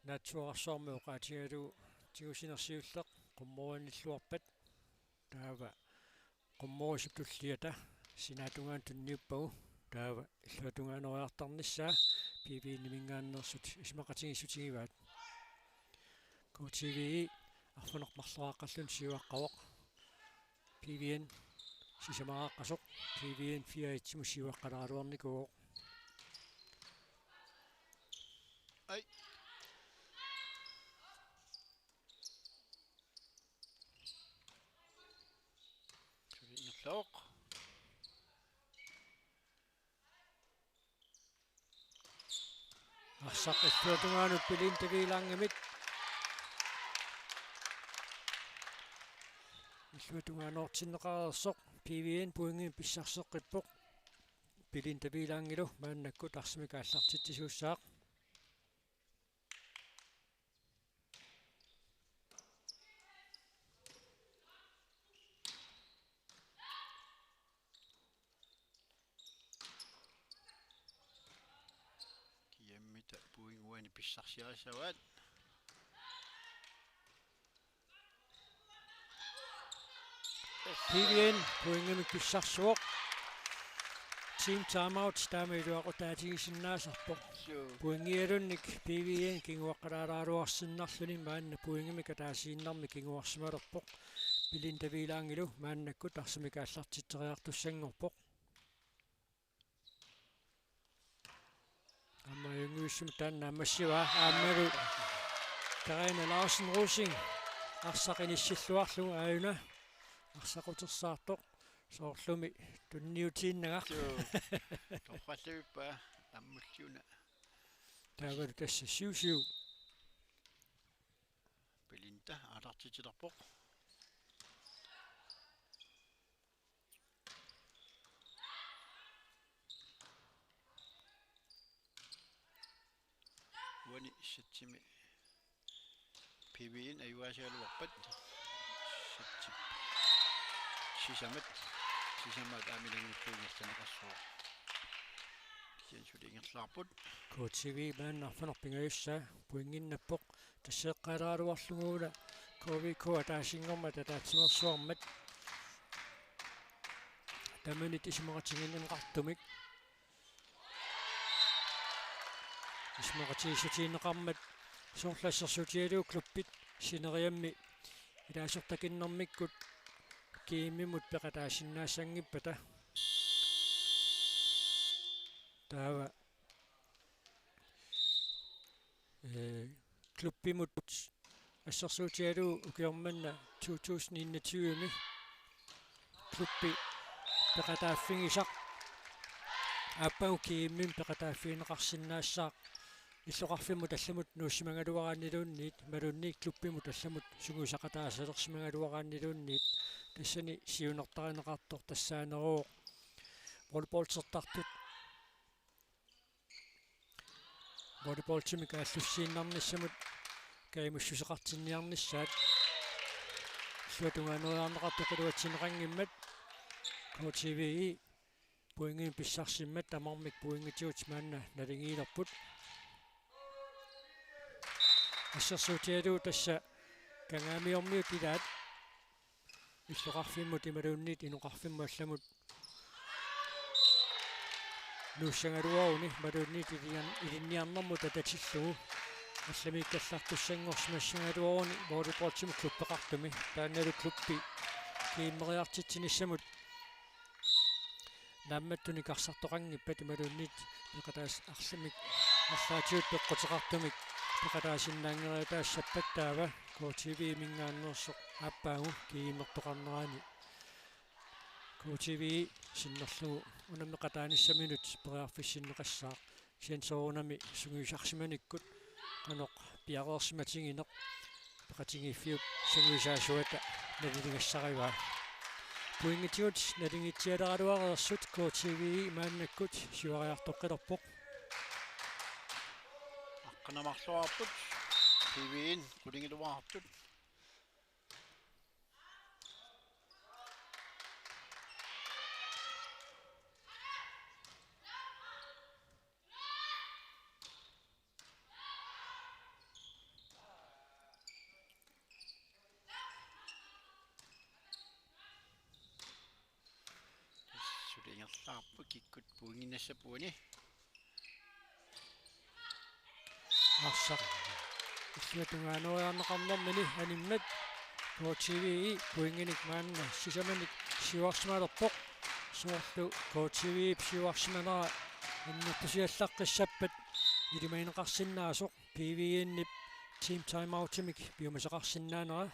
Naatsuararsuarmi oqaatigalugu tigusinersiulleq qummorinilluarpat. Taava qummorisut tulliata sinaatungaanut tunniuppagu. Taava illuatungaanooriartarnissaa P V N-iminngaanneersut isumaqatigiissutigivaat. K T V E arfineq-marloraaqqalluni siuaqqavoq. P V N sisamaaqqasoq, P V N fire et-imut siuaqqalaaraluarnikuuvoq. Ai. Suli ingerlavoq. Arsaq illuatungaanut Belinda Viilaangamit. Illuatungaanoortinneqareersoq P V N pointimik pissarseqqippoq. Belinda Viilaangilu maannakkut arsamik aallartitsisuussaaq. Kiammita point uani pissarsiarissavaat. P V N pointimik pissarsivoq. Team timeout taama iluaqutaatigisinnaasarpoq. Pointialunnik P V N kinguaqqalaarluarsinnarluni maanna pointimik ataasiinnarmik kinguarsimalerpoq. Belinda Viilaangilu maannakkut arsamik aallartitseriartussanngorpoq. Aamma ajunngivissumik taanna naammassivaa aammalu Karina Larsen Rosing arsaq inissilluarlugu aajuna arsaq utersaartoq soorlumi tunniutiinnagaq. Suu. Torrallivippa ammulliuna. Taavalu tassa syv syv. Belinda aallartitsilerpoq. Uani satsimi P V N ajugaasigaluarpat. Satsip sisamat. Sisamaat aamma ilanngullugu ingerlanneqassaaq. Kisianni suli ingerlaarput. K T V maanna arfineq-pingajussaa pointinnappoq. Tassa eqqaalaaruarlugu una K V K ataasinngormat ataatsimeersuarmat tamanit isumaqatigineqartumik. Isumaqatigiissutigineqarmat soorlu assersuutigalugu klubbit sineriammi ilaasortakinnermikkut G M-imut peqataasinnaassanngippat. Taava, ee, klubbimut assersuutigalugu ukioq manna to tusind enogtyve-mi klubbi peqataaffigisaq aappaagu G M-imik peqataaffigineqarsinnaassaaq illoqarfimmut allamut nuussimagaluaraanniluunniit imaluunniit klubbimut allamut sungiusaqataasalersimagaluaraanniluunniit tassani siunertarineqartoq tassaaneruvoq volleyballertartut volleyballimik aallussiinnarnissamut kajumissuseqartinniarnissaat. Illuatungaaneriarneqartoq iluatsinneqanngimmat K T V I pointimik pissarsimmat tamarmik pointitigut maanna naligiilerput. Assersuutigalugu tassa Kangaamiormiut ilaat illoqarfimmut imaluunniit inoqarfimmut allamut nuussagaluaruni imaluunniit ilinniar-, ilinniarnermut atatillugu allamiikkallartussanngorsimassagaluaruni volleyballimut klubbeqartumi taannalu klubbi G M-eriartitsinissamut naammattunik arsartoqanngippat imaluunniit peqataas-, arsamik arlaatigut peqquteqartumik peqataasinnaanngeriataassappat taava K T V-minngaanneersoq aappaagu G M-ertoqarnerani K T V sinnerlugu unammeqataanissaminut periarfissinneqassaaq. Kisianni soorunami sungiusarsimanikkut qanoq piareersimatigineq peqatigiiffiup sungiusaasuata naliligassarivaa. Pointitigut naligiitsialeraluareersut K T V maannakkut siuariartoqqilerpoq. Aqqaneq-marloqarput P V N qulingiluaartut. Suli ingerlaarput kikkut pointinnassapput uani. Arsaq illuatungaaneriarneqarnermini animmat K T V I pointinik maanna sisamanik siuarsimalerpoq. Soorlu K T V-p siuarsimanera annertusiallaqqissappat ilimagineqarsinnaasoq P V N-ip team timeout-imik piumasaqarsinnaanera.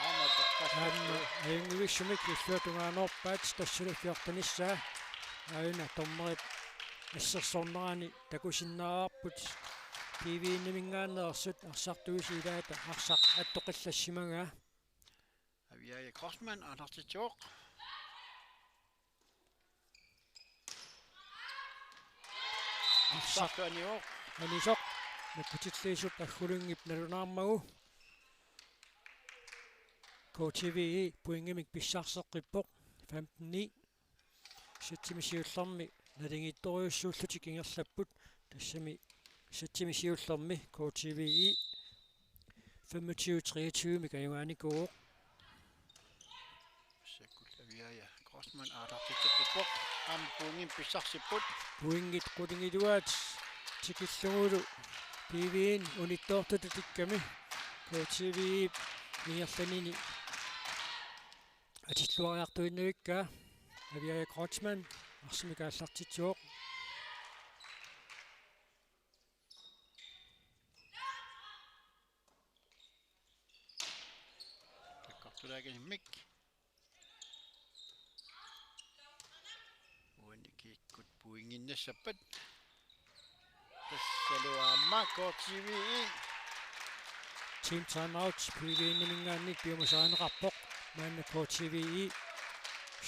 Aamma torrassaaq. Aamma ajunngivissumik illuatungaaneerpaat tassalu fjortenissaa. Aajuna dommerip assersornerani takusinnaavarput P V N-iminngaanneersut arsartuusi ilaata arsaq attoqillassimagaa. Aviaja Grossmann aallartitsivoq. Arsaq anivoq. Anisoq. Nakkutilliisup Aggulingip nalunaarmagu. K T V I pointimik pissarseqqippoq. Femten ni. S Satsumi siullermi naligiittorujussuullutik ingerlapput, tassami satsumi siullermi K T V E femogtyve treogtyve-mik ajugaanikuuvoq. Massakkut Aviaja Grossmann aallartitseqqippoq. Aamma pointimik pissarsipput. Pointit qulingiluaat tikillugulu P V N unittoortutut tikkami K T V E-p ingerlanini atilluariartuinnavikkaa. Aviaja Kreutzmann arsamik aallartitsivoq. Sakkortulaakasimmik. Uani kikkut pointinnassappat. Tassalu aamma K T V E. Team timeout P V N-iminngaanniit piumasarineqarpoq. Maanna K T V E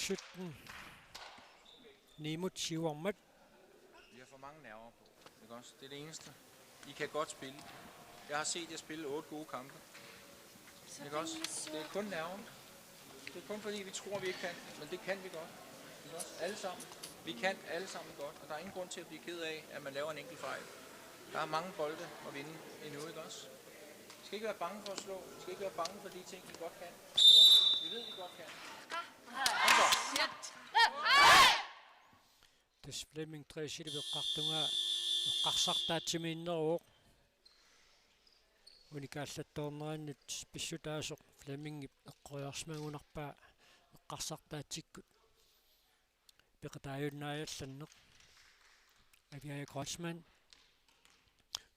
sytten ni-mut siuarmat. Vi har for mange nerver på, ikke også? Det er det eneste. I kan godt spille. Jeg har set jer spille otte gode kampe. Ikke også? Det er kun nerver. Det er kun fordi, vi tror, vi ikke kan, men det kan vi godt. Ikke også? Alle sammen. Vi kan alle sammen godt, og der er ingen grund til at blive ked af, at man laver en enkelt fejl. Der er mange bolde at vinde endnu, ikke også? I skal ikke være bange for at slå. I skal ikke være bange for de ting, I godt kan. Ikke også? Vi ved, I godt kan. Kom så. Tassa Flemming Dresselip eqqartungaa eqqarsartaatsimiinneruvoq. Unikaallattoornerannut pissutaasoq Flemmingip eqqoriarsimagunarpaa eqqarsartaatsikkut peqataajunnaajaallanneq. Aviaja Kreutzmann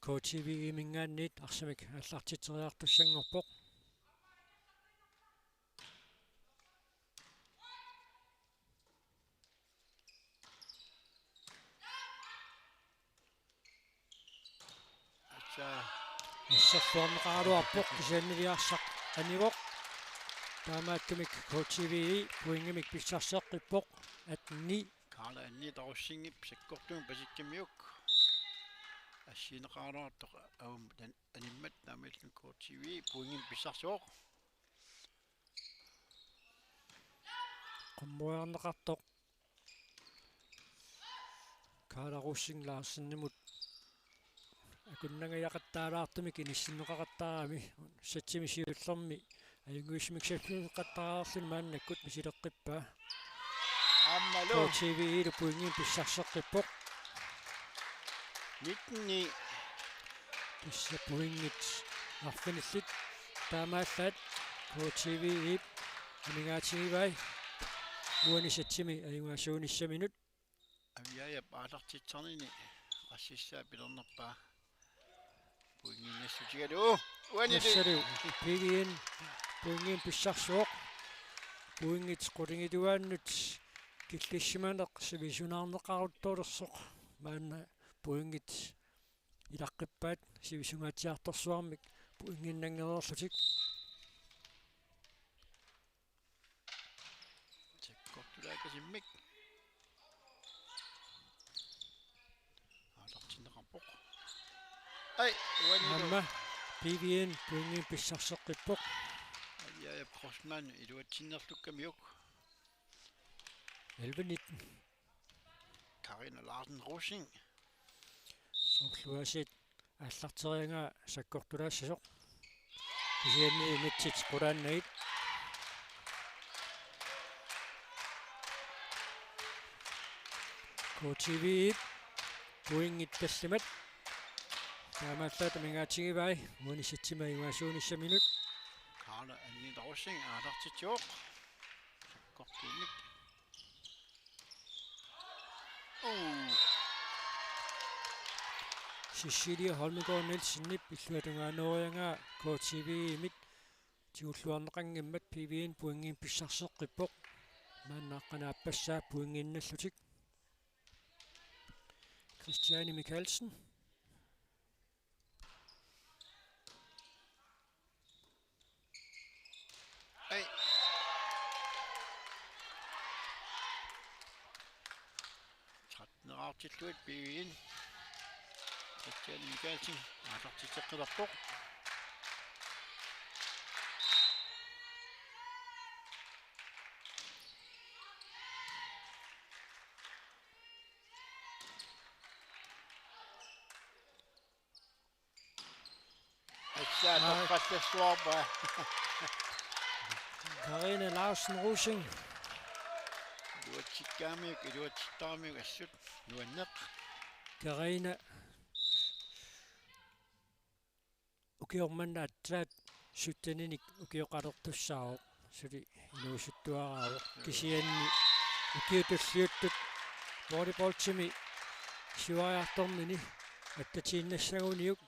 K T V E-minngaanniit arsamik aallartitseriartussanngorpoq. Assa. Assersuarneqaraluarpoq kisiannili arsaq anivoq. Taamaattumik K T V E pointimik pissarseqqippoq atten ni. Karla Anni Tarussingip sakkortuumik pasikkamiuk. Assigineqaraluartoq aamma tan-, animmat taamaalilluni K T V E pointimik pissarsivoq. Qummoriarneqartoq Karla Rosing Larsenimut akunnangajaqattaalaartumik inissinneqaqattaarami satsimi siullermi ajunngitsumik saaffigineqattaarluni maannakkut misileqqippaa. Aammalu K T V E-lu pointimik pissarseqqippoq. Nitten ni. Tassa pointit arfinillit taamaallaat K T V E-p amigaatigivai uani satsimi ajugaasuunissaminut. Aviajap aallartitsinini qassissaa pilernerpaa. Pointinnassutigalugu. Uani. Tassalu P V N pointimik pissarsivoq. Pointit qulingiluaannut killissimaneq sivisunaarneqaruttulersoq. Maanna pointit ilaqqippaat sivisungaatsiartorsuarmik pointinnanngereerlutik. Sakkortulaakasimmik. Aallartinneqarpoq. Ai, uanilu. Aamma P V N pointimik pissarseqqippoq. Aviaja Grossmann iluatsinnerlukkamiuk. Elleve nitten. Karina Larsen Rosing. Soorlu aasiit aallarteriaraa sakkortulaassasoq. Kisianni inatsit qulaannagit. K T V-p pointit tallimat. Taamaallaat amigaatigivai uani satsimi ajugaasuunissaminut. Karla Anni Tarussing aallartitsivoq. Sakkortuumik. Uu. Cecilie Holmgaard Nielsenip illuatungaaneeriaraa K T V-mit tigulluarneqanngimmat P V N pointimik pissarseqqippoq. Maanna aqqaneq-aappassaa pointinnallutik. Christiane Mikaelsen. Ai. Tretteneraartillugit P V N. Christiane Mikaelsen aallartitseqqilerpoq. Toqqallassuarpaa. Karina Larsen Rosing. Iluatsikkaamiuk, iluatsittaramiuk assut nuanneq. Karina. Ukioq manna aatsaat sytteninik ukioqalertussaavoq. Suli inuusuttuaraavoq. Kisianni ukiut tulliuttut volleyballimi siuariartornini attatiinnassaguniuk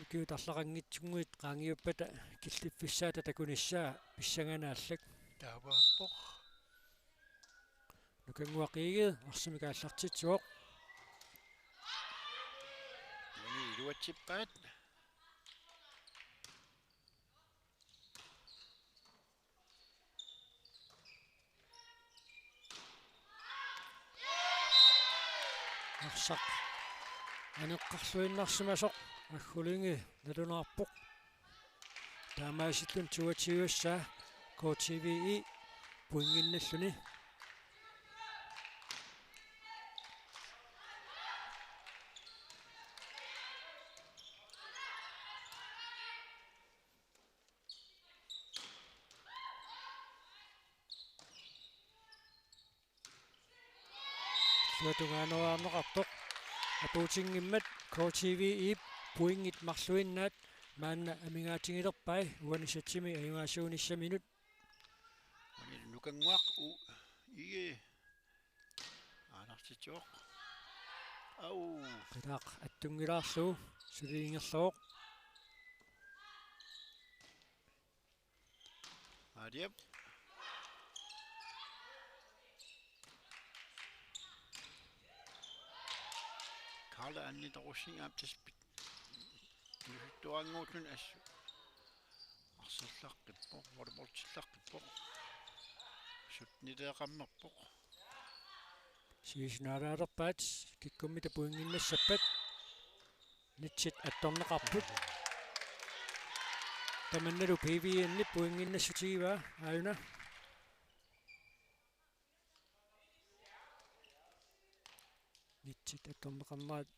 ukiut arlaqanngitsunnguit qaangiuppata killiffissaata takunissaa pissanganaq allak. Taavaappoq. Nukannguaq Egede arsamik aallartitsivoq. Uani iluatsippaat. Arsaq aneqqarluinnarsimasoq Aggullingi nalunaarpoq. Taamaasilluni toogtyve-ssaa K T V E pointinnalluni. Illuatungaaneriarneqarpoq. Apuutinngimmat K T V E-p pointit marluinnaat maanna amigaatigilerpai uani satsimi ajugaasuunissaminut. Uani Nukannguaq U-, Egede. Aallartitsivoq. Au. Qilaq attunngilaarlugu suli ingerlavoq. Aaliap. Karla Anni Rosing aap taspit. Inuusuttuaraannguulluni assut. Arsallaqqippoq, volleyballtillaqqippoq. Syttenileeqammerpoq. Siusinaalaalerpaat kikkummita pointinnassappat. Nitsit attorneqarput. Tamannalu P V N-ip pointinnassutigivaa aajuna. Nitsit attorneqarnerat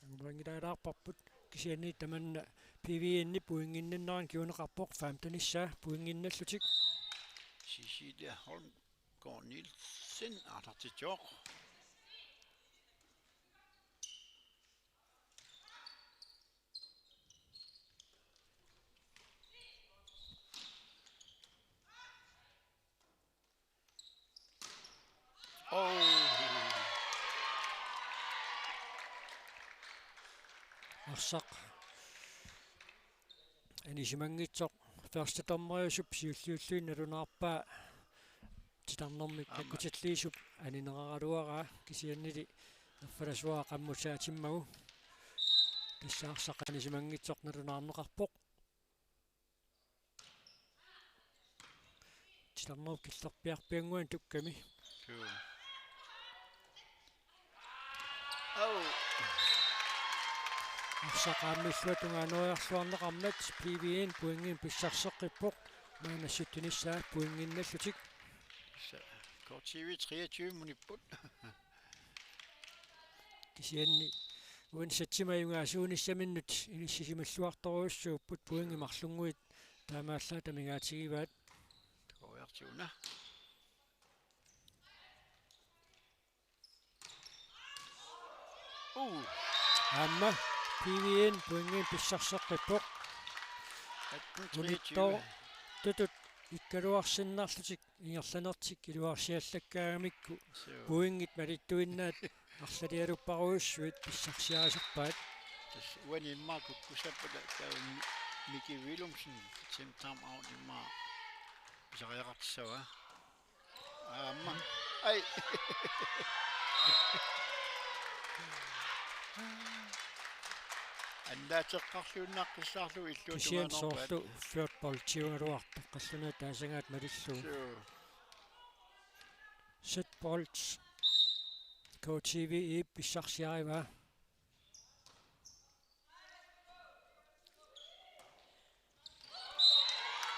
angumerinngilaarparput kisianni tamanna P V N-ip pointinnannerani kinguneqarpoq femten-issaa pointinnallutik. Cecilia Holmgaard Nielsen aallartitsivoq. Oh. Arsaq anisimanngitsoq første dommeriusup siulliullugu nalunaarpaa titarnermik Aamma. Takkutilliisup anineraraluaraa kisiannili nerfalasuara qammussaatimmagu. Tassa arsaq anisimanngitsoq nalunaarneqarpoq. Titarnerup killerpiarpiannguani tukkami. Suu. Au. Arsaq aamma illuatungaaneriarluarneqarmat P V N pointinik pissarseqqippoq. Maanna sytten-issaa pointinnallutik. Sa-, K T V treogtyve munipput. Kisianni uani satsimi ajugaasuunissaminnut inissisimalluartorujussuupput pointit marlunnguit taamaallaat amigaatigivaat. Takooriartiuna. Uu. Aamma P V N pointinik pissarseqqippoq. Atten treogtyve. Unittoortutut ikkaluarsinnarlutik ingerlanertik iluarsiallakkaangamikku. Suu. Pointit malittuinnaat arlalialupparujussuit pissarsiarisarpaat. Tassa uani immaqa kukkussappata taava Mi-, Miki Willumsen, Tim Tam Out immaqa pisariaqartissavaa. Aamma. Ai. Annaateqqarluinnaqqissaarlugu illuatungaannerpaat. Kisianni soorlu fjortboldtiugaluarpoq qallunaat taasagaat malillugu. Suu. Setbold. K T V E pissarsiarivaa.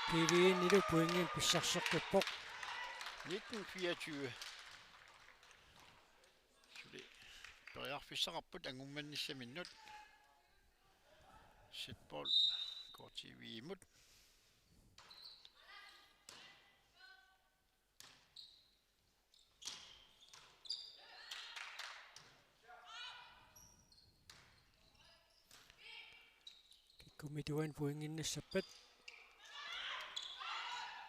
P V N-ilu pointinik pissarseqqippoq. Nitten fireogtyve. Suli periarfissaqarput angummannissaminnut. Setbold K K T V-mut. Kikkummituani pointinnassappat.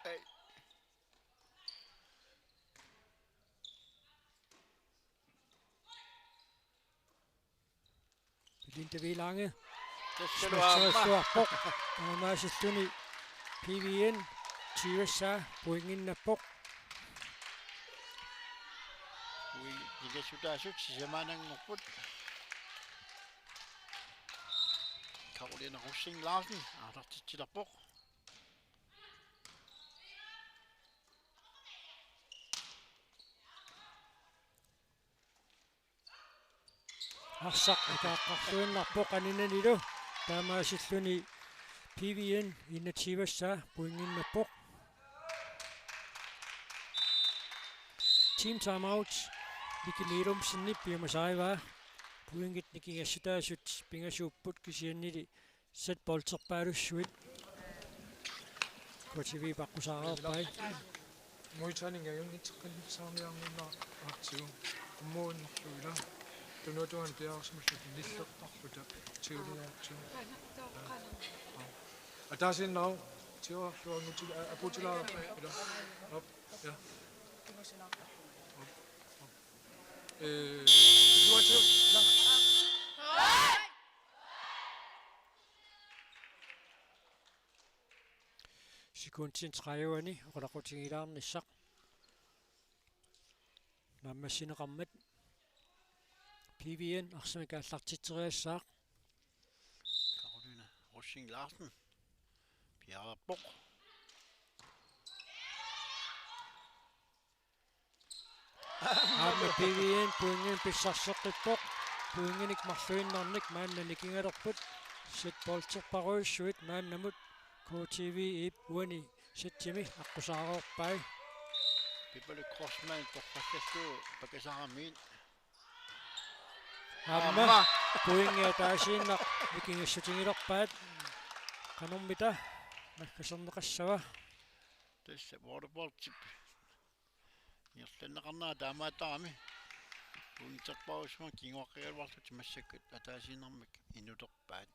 Ei. Belinda Wielange. Tassalu aamma. Smassersuarpoq. Taamaasilluni P V N tyve-ssaa pointinnappoq. Ui, nikingassutaasut sisamaannanngorput. Karoline Rosing Larsen aallartitsilerpoq. Arsaq ataaqqarluinnarpoq aninanilu, taamaasilluni P V N enogtyve-ssaa pointinnappoq. Team timeout. Miki Melumsenip piumasaavaa. Pointit nikingassutaasut pingasuupput kisiannili set bolterpaalussuit. K T V-p aqqusaareerpai. Muitaninga junnitseqqinnissaarniarninnera artigu. Qummuinnarlugu ila. Tunuatuan piaarsimalluta nillertarluta. Tiuliaatsu. Ataasiinnaq tiuarluangutil aputilaarpa ila. Op. Ja. Op. Op. Eh, tunuatsiu. Ila. Sekundit tredive-ni oqaloqatigilaarnissaq. Naammassineqarmat P V N arsamik aallartitseriassaaq. Karoline Rosing Larsen. Piareerpoq. Aamma P V N pointinik pissarseqqippoq. Pointinik marluinnarnik maanna nikingalerput. Set bolterparujussuit maannamut K T V-p uani setimi aqqusaareerpai. Pipaluk Grossmann torrallallugu pakasaramiit. Aamma. Aamma. Pointit ataasiinnaq nikingassutigilerpaat. Qanormita naggaserneqassava? Tassa waterboardip ingerlanneqarnera taamaattarami. Pointiterparussimammik kinguaqqagaluarlutik massakkut ataasiinnarmik inulerpaat.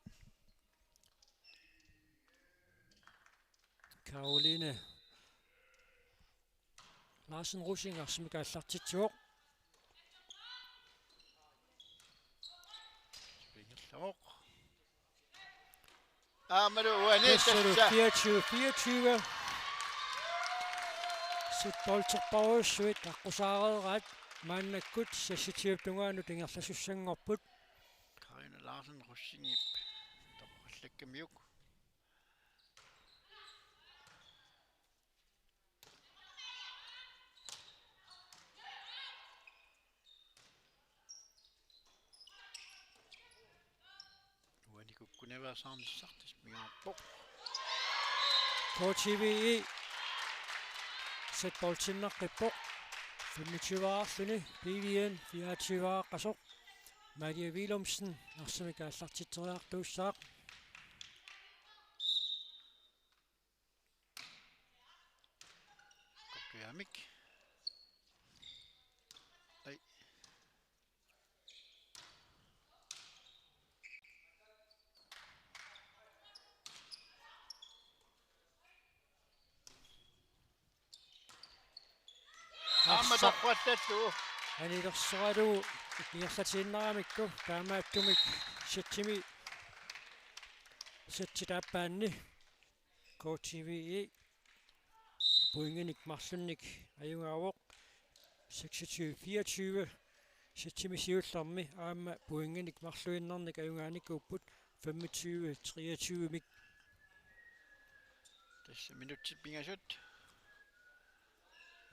Karoline Larsen Rosing arsamik aallartitsivoq. Ingerlavoq. Aammalu uani. Tassalu tassa fireogtyve fireogtyve. Set bolterparujussuit aqqusaareeraat maannakkut seksogtyve tungaanut ingerlasussanngorput. Karina Larsen Rosingip torrallakkamiuk. Uani kukkunaveersaarnissaq tassa pingaarpoq. K T V-p set boltinnaqqippoq. Femogtyve-aarluni, P V N fireogtyve-aaqqasoq. Maria Willumsen arsamik aallartitseriartuussaaq. Korpiamik. Ai. Aamma arsaq torrallallugu. Anilersoralugu ingerlatiinnaramikku taamaattumik seksimi, seksit aappaanni K T V-p pointinik marlunnik ajugaavoq. Seksogtyve fireogtyve, seksimi siullermi aamma pointinik marluinnarnik ajugaanikuupput femogtyve treogtyve-mik. Tassa minutsit pingasut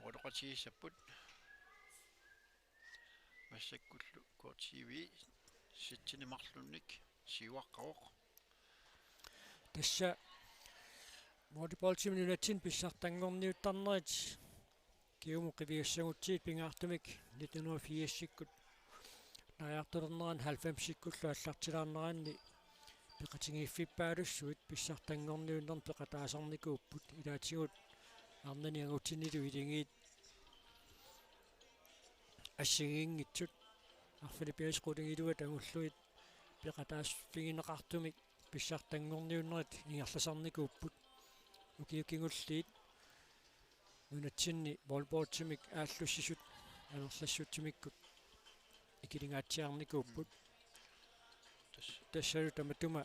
oqaloqatigissapput. Massakkullu K T V seksini marlunnik siuaqqavoq. Tassa volleyballimi nunatsinni pissartanngorniuttarnerit kingumut qiviassagutsigit pingaartumik nitten hundrede firsikkut naajartulernerani halvfemsikkullu aallartilaarneranni peqatigiiffippaalussuit pissartanngorniunnermi peqataasarnikuupput, ilaatigut arnani angutinilu iligiit assigiinngitsut arfinipiaasut qulingiluat angullugit peqataaffigineqartumik pissartanngorniunnerit ingerlasarnikuupput. Ukiut kingulliit nunatsinni volleyballtimik aallussisut amerlassutsimikkut ikilingaatsiarnikuupput. Tassa. Tassalu tamatuma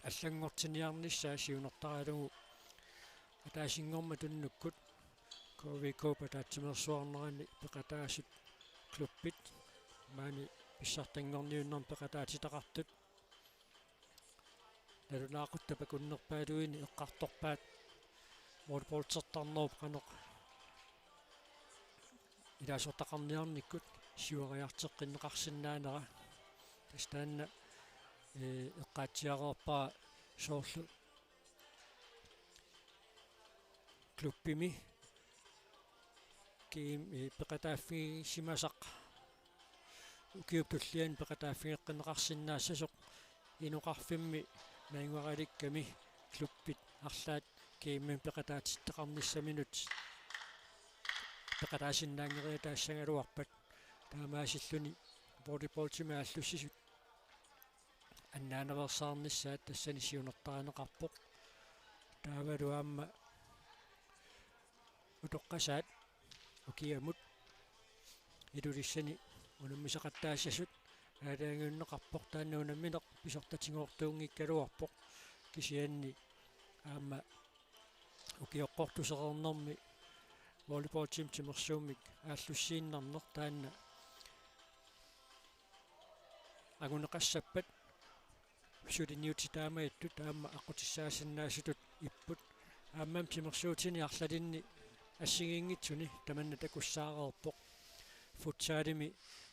allanngortinniarnissaa siunertaralugu ataasinngormat unnukkut K V K-p ataatsimeersuarnerani peqataasut klubbit maani pissartanngorniunnermi peqataatitaqartut. Nalunaaqutap akunnerpaaluini eqqartorpaat volleyballtertarnerup qanoq ilaasortaqarniarnikkut siuariarteqqinneqarsinnaanera. Tassa taanna, ee, eqqaatsiareerpara soorlu klubbimi G M, ee, peqataaffigisimasaq ukiup tulliani peqataaffigeqqinneqarsinnaassasoq, inoqarfimmi najugarikkami klubbit arlaat G M-imi peqataatitaqarnissaminut peqataasinnaanngeriataassagaluarpat, taamaasilluni volleyballtimik aallussisut annaanaveersaarnissaat tassani siunertarineqarpoq. Taavalu aamma utoqqasaat ukiamut Ilulissani unammisaqattaassasut aalajangiunneqarpoq, taanna unammineq pisortatigoortuunngikkaluarpoq, kisianni aamma ukioqqortusereernermi volleyballtimik timersuummik aallussiinnarneq taanna anguneqassappat suliniutit taamaattut aamma aqqutissaasinnaasutut ipput. Aammami timersuutini arlalinni assigiinngitsuni tamanna takussaareerpoq. Futsalimi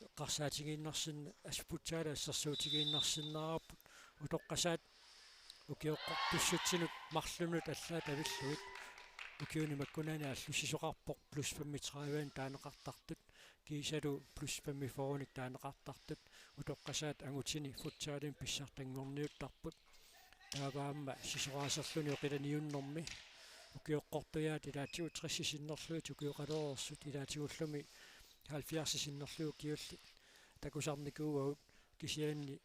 eqqarsaatigiinnarsinna-, as-, futsali assersuutigiinnarsinnaavarput utoqqasaat ukioqqortussutsinut marlunut allaat avillugit. Ukiuni makkunani aallussisoqarpoq plus femogtredive-nik taaneqartartut, kiisalu plus femogfyrre-nik taaneqartartut, utoqqasaat angutini futsalimi pissartanngorniuttarput. Taava aamma sisoraaserluni oqilaniunnermi ukioqqortujaat ilaatigut tressip sinnerlugit ukioqalereersut, ilaatigullumi halvfjerdsip sinnerlugit ukiullit takusarnikuuagut, kisianni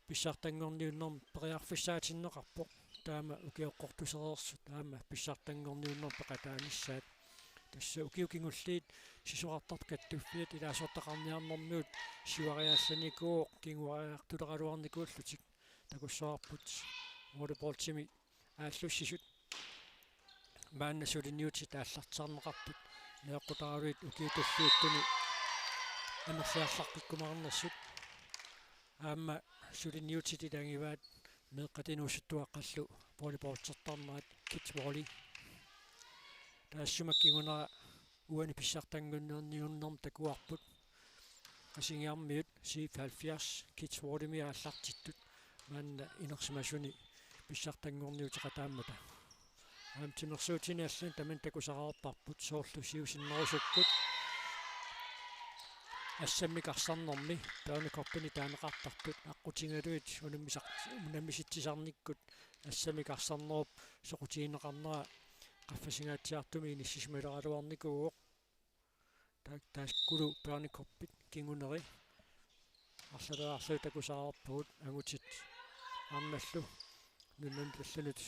pissartanngorniunnermi periarfissaatinneqarpoq taama ukioqqortusereersut aamma pissartanngorniunnermi peqataanissaat. Tassa ukiut kingulliit sisorartartut kattuffiat ilaasortaqarniarnermigut siuariaallanikuuvoq, kinguariartuleraluarnikuullutik takussavarput volleyballtimik aallussisut maanna suliniutit aallartisarneqartut, nioqqutaralugit ukiut tulliuttuni amerliarlaqqikkumaarnersut. Aamma suliniutit ilagivaat meeqqat inuusuttuaqqallu volleyballtertarnerat, kids volley. Taassuma kingunera uani pissartanngorniunnermi takuarput. Qasigiarmiut C halvfjerds kids volleymi aallartittut maanna inersimasuni pissartanngorniuteqataammata. Aamma timersuutini allani tamanna takusareerparput, soorlu siusinnerusukkut assammik arsarnermi børnecuppini taaneqartartut aqqutigalugit unammisar-, unammisitsisarnikkut assammik arsarnerup soqutigineqarnera qaffasingaatsiartumik inissisimaleraluarnikuuvoq. Ta-, taakkulu børnecuppit kinguneri arlaleriarlugit takusareerpagut, angutit arnallu nunanut allanut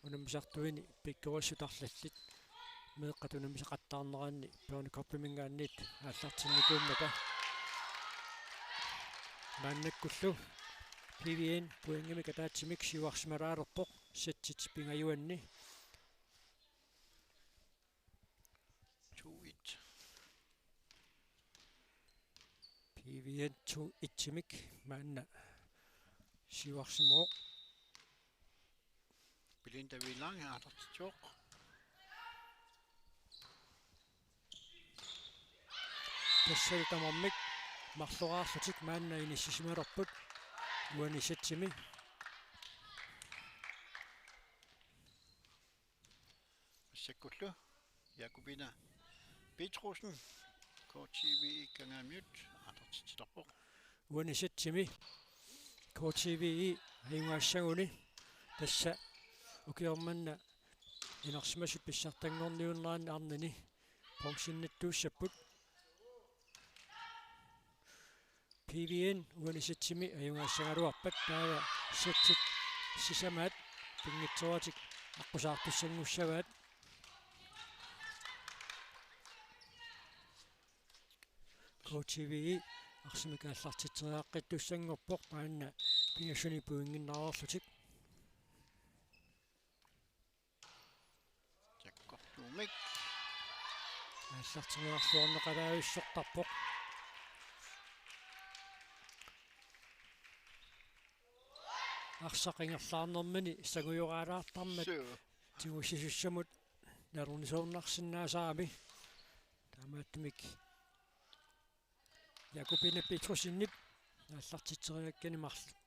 unammisartuini pikkorissut arlallit meeqqat unammisaqattaarneranni børnecuppiminngaanniit aallartinnikuummata. Maannakkullu P V N pointimik ataatsimik siuarsimalaalerpoq settit pingajuanni. To et. P V N to et-imik maanna siuarsimavoq. Belinda Villang aallartitsivoq. Tassalu tamarmik marloraarlutik maanna inissisimalerput uani settimi. Massakkullu Jakobina Petrussen, K T V E Kangaamiut, aallartitsilerpoq. Uani settimi K T V E ajugaassaguni. Tassa ukioq manna inersimasut pissartanngorniunneranni arnani bronzennattuussapput. P V N uani sætsimi ajugaassagaluarpat, taava sætsit sisamaat pinngitsooratik aqqusaartussanngussavaat. K T V E arsamik aallartitseriaqqittussanngorpoq, maanna pingasuni pointinnaareerlutik. Jakkortuumik. Aallarteriarluarneqalaajussuartarpoq. Arsaq ingerlaarnermini sangujoraalaartarmat. Suu. Tigusisussamut nalornisoornarsinnaasarami. Taamaattumik Jakobine Petrussenip aallartitseriakkani marluk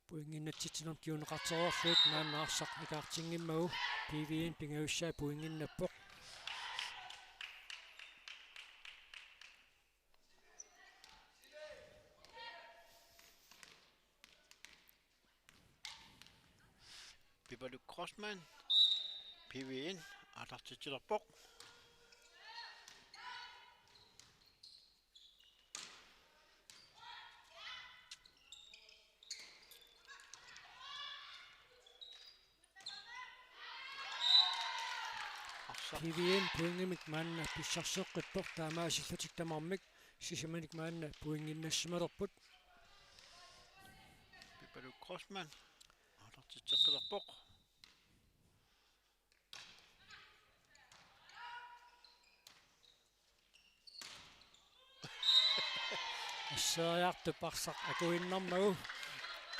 pointinnatsitsinermut kinguneqartereerlugit, maanna arsaq ikaartinngimmagu P V N pingajussaa pointinnappoq. Pipaluk Grossmann, P V N, aallartitsilerpoq. Arsaq. P V N pointimik maanna pissarseqqippoq, taamaasillutik tamarmik sisamanik maanna pointinnassimalerput. Pipaluk Grossmann aallartitseqqilerpoq. Asseriartup arsaq akuinnarmagu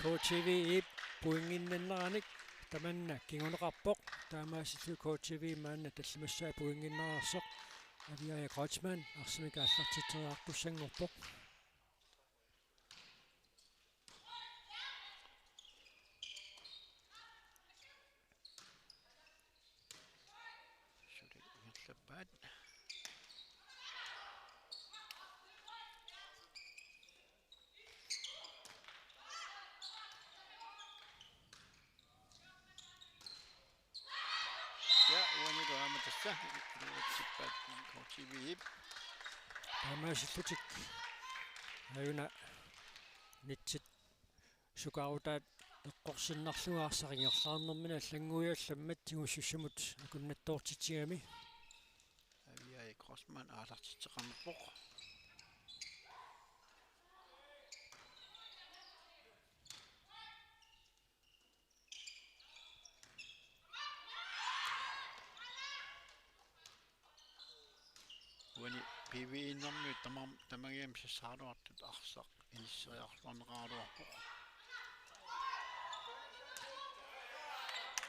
K T V-ip pointinnaneranik tamanna kinguneqarpoq. Taamaasillutik K T V maanna tallimassaa pointinnaasoq. Aviaja Kreutzmann arsamik aallartitseriartussanngorpoq. Suli ingerlappaat. Ja, uanilu aamma tassa iluatsippaat K T V-ip. Taamaasillutik aajuna nitsit sukaarutaat eqqorsinnarlugu arsaq ingerlaarnermini allannguiallammat tigusisussamut akunnattoortitsigami. Aviaja Grossmann aallartitseqarnerpoq. Uani P V N-ermiut tamam-, tamangiammik sassaraluartut arsaq inisseriarluarneqaraluarpoq.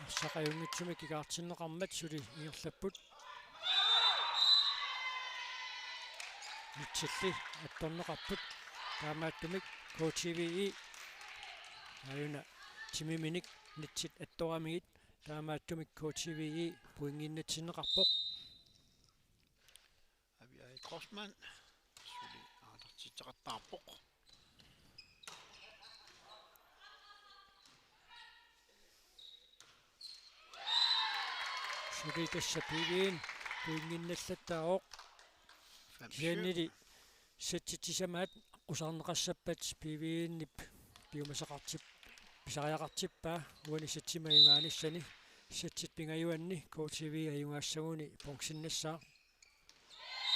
Arsaq ajunngitsumik ikaartinneqarmat suli ingerlapput. Nitsilli attorneqarput. Taamaattumik K T V-i aajuna timiminik nitsit attoramigit. Taamaattumik K T V-i pointinnatsinneqarpoq. Aviaja Grossmann suli aallartitseqattaarpoq. Suli tassa P V N pointinnallattaavoq. Fem syv. Kisiannili sætsit sisamaat aqqusaarneqassappat P V N-ip piumasaqartip-, pisariaqartippaa uani sætsimi ajugaanissani. Sætsit pingajuanni K T V ajugaassaguni bronzennassaaq.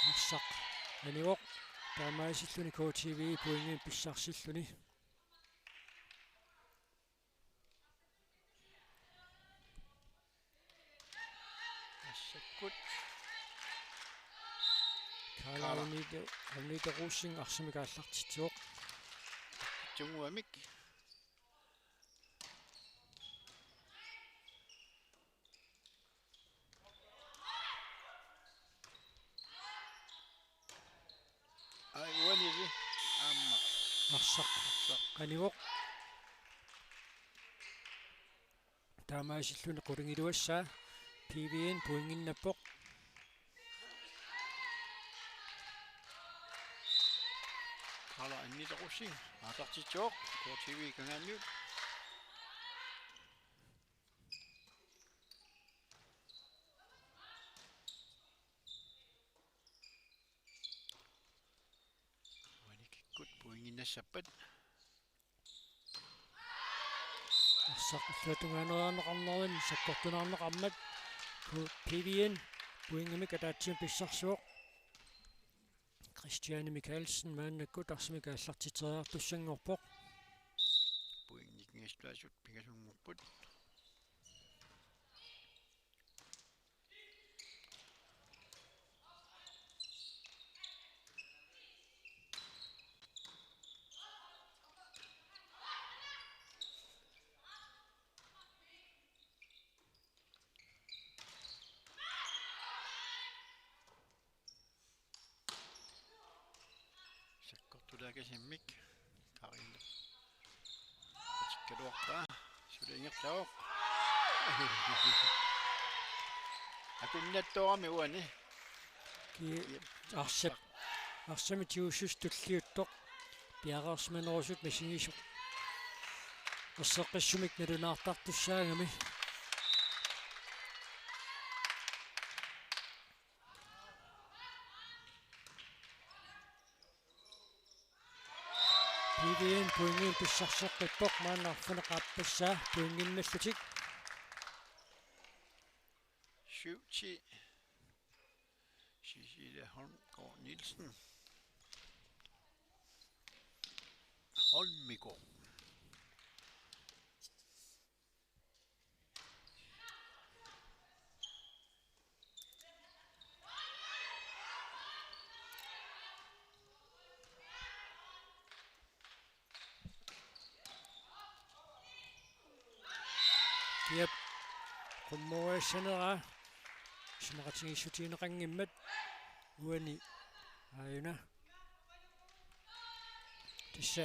Arsaq anivoq, taamaasilluni K T V pointimik pissarsilluni. Massakkut. Karla Karla. Agnete, Agnete Rosing arsamik aallartitsivoq. Tunguamik. Ai, uanili. Aamma. Arsaq. Arsaq. Qanivoq. Taamaasilluni qulingiluassaa. P V N pointinnappoq. Karla Agnete Rosing aallartitsivoq K T V-p kangaaniut. Nassappat. Arsaq illuatungaaneriarneqarnerani sakkortunaarneqarmat P V N pointimik ataatsimik pissarsivoq. Christiane Mikaelsen maannakkut arsamik aallartitseriartussanngorpoq. Pointit nikingassutaasut pingasunngorput. Sakkortulaakasimmik Karina. Atikkaluarpaa. Suli ingerlavoq. Akunnattoorami uani. Ki-, arsap, arsamik tigussuseq tulliuttoq. Piareersimanerusut misigisoq. Erseqqissumik nalunaartartussaagami. P V N pointimik pissarseqqippoq, maanna arfineq-aappassaa pointinnallutik. Syv ti. Cecilia Holmgaard Nielsen. Holmgaard. Kiap. Qummorissaneraa. Isumaqatigiissutigineqanngimmat. Uani. Aajuna. Tassa.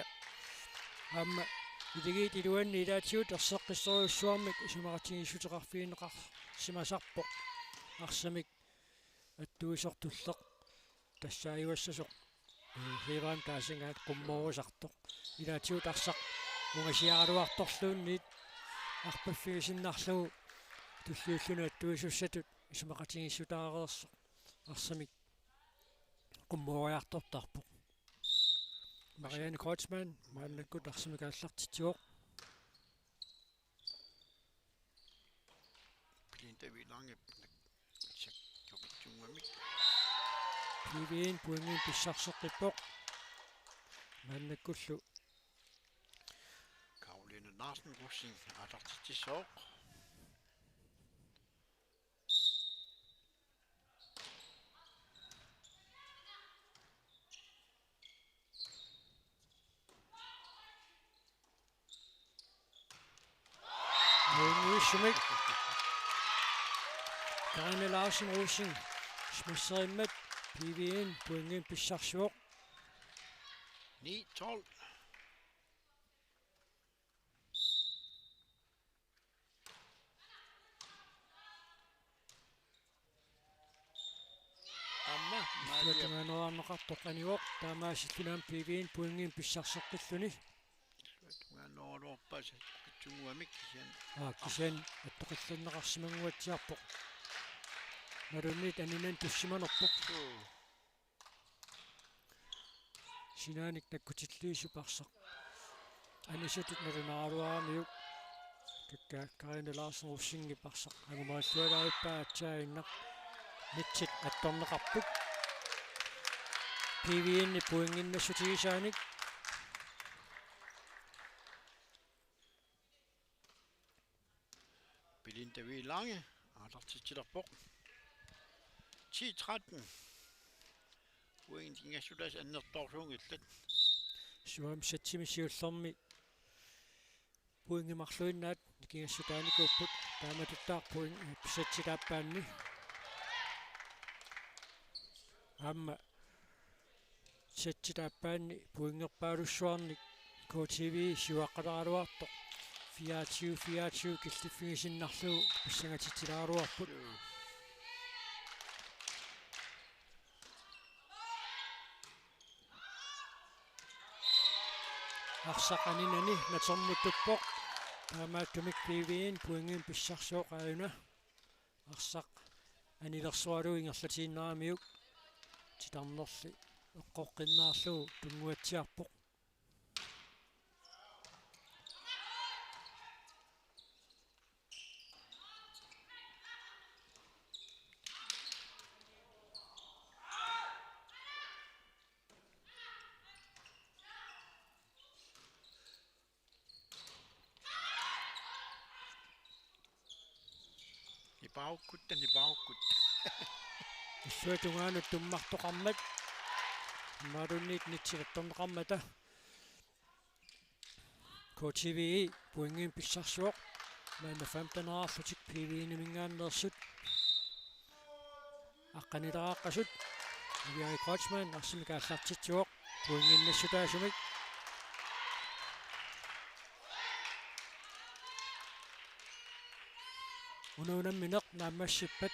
Aamma. Iligiit iluanni ilaatigut erseqqissorujussuarmik isumaqatigiissuteqarfigineqarsimasarpoq. Arsamik. Attuisortulleq. Tassaajuassasoq. Ee, Hiivaam taasingaat qummorisartoq. Ilaatigut arsaq ungasiaraluartorluunniit arpaffigisinnarlugu tulliulluni attuisussatut isumaqatigiissutaareersoq arsamik qummoriartortarpoq. Marianne Kreutzmann maannakkut arsamik aallartitsivoq. Belinda Wilange sakkukitsunnguamik. P V N pointimik pissarseqqippoq. Maannakkullu. Karoline Larsen Rosing aallartitsissooq. Pointiusumik. Karina Larsen Rosing. Smasserimmat P V N pointimik pissarsivoq. Ni tolv. Aamma Maria. Illuatungaaneriarneqartoq anivoq, taamaasilluni aamma P V N pointimik pissarseqqilluni. Illuatungaaneriarpaasa kitsunnguamik kisianni. Aa, kisianni attoqillanneqarsimannguatsiarpoq. Malunnit aninani tussimanerpoq. Suu. Sinaanik takkutilliisup arsaq anisatut nalunaaraluaramiuk. Takka Karina Larsen Rosingip arsaq angumarillualaarpaa aatsaannaq. Mitsit attorneqarput. P V N-ip pointinnassutigisaanik. Belinda Wilange aallartitsilerpoq. Ti tretten. Pointit nikingassutaasut annertoorsuunngillat. Suam satsimi siullermi pointit marluinnaat nikingassutaanikuupput, taamatuttaaq point, eh, satsit aappaanni. Aamma satsit aappaanni pointerpaalussuarnik K T V siuaqqalaaraluartoq fireogtyve fireogtyve killiffigisinnarlugu pissangatitsilaaruarput. Arsaq aninani natermuttuppoq. Taamaattumik P V N pointimik pissarsivoq aajuna. Arsaq anilersoralugu ingerlatiinnaramiuk titarnerli eqqoqqinnaarlugu tunnguatsiarpoq. Paukutta ni paukutta. Illuatungaanut tummartoqarmat. Imaluunniit nitsit attorneqarmata. K T V E pointinik pissarsivoq. Maanna femten-erarlutik P V N-iminngaanneersut. Aqqanileqaqqasut. Ivia Kreutzmann arsamik aallartitsivoq. Pointinik nassutaasumik. Una unammineq naammassippat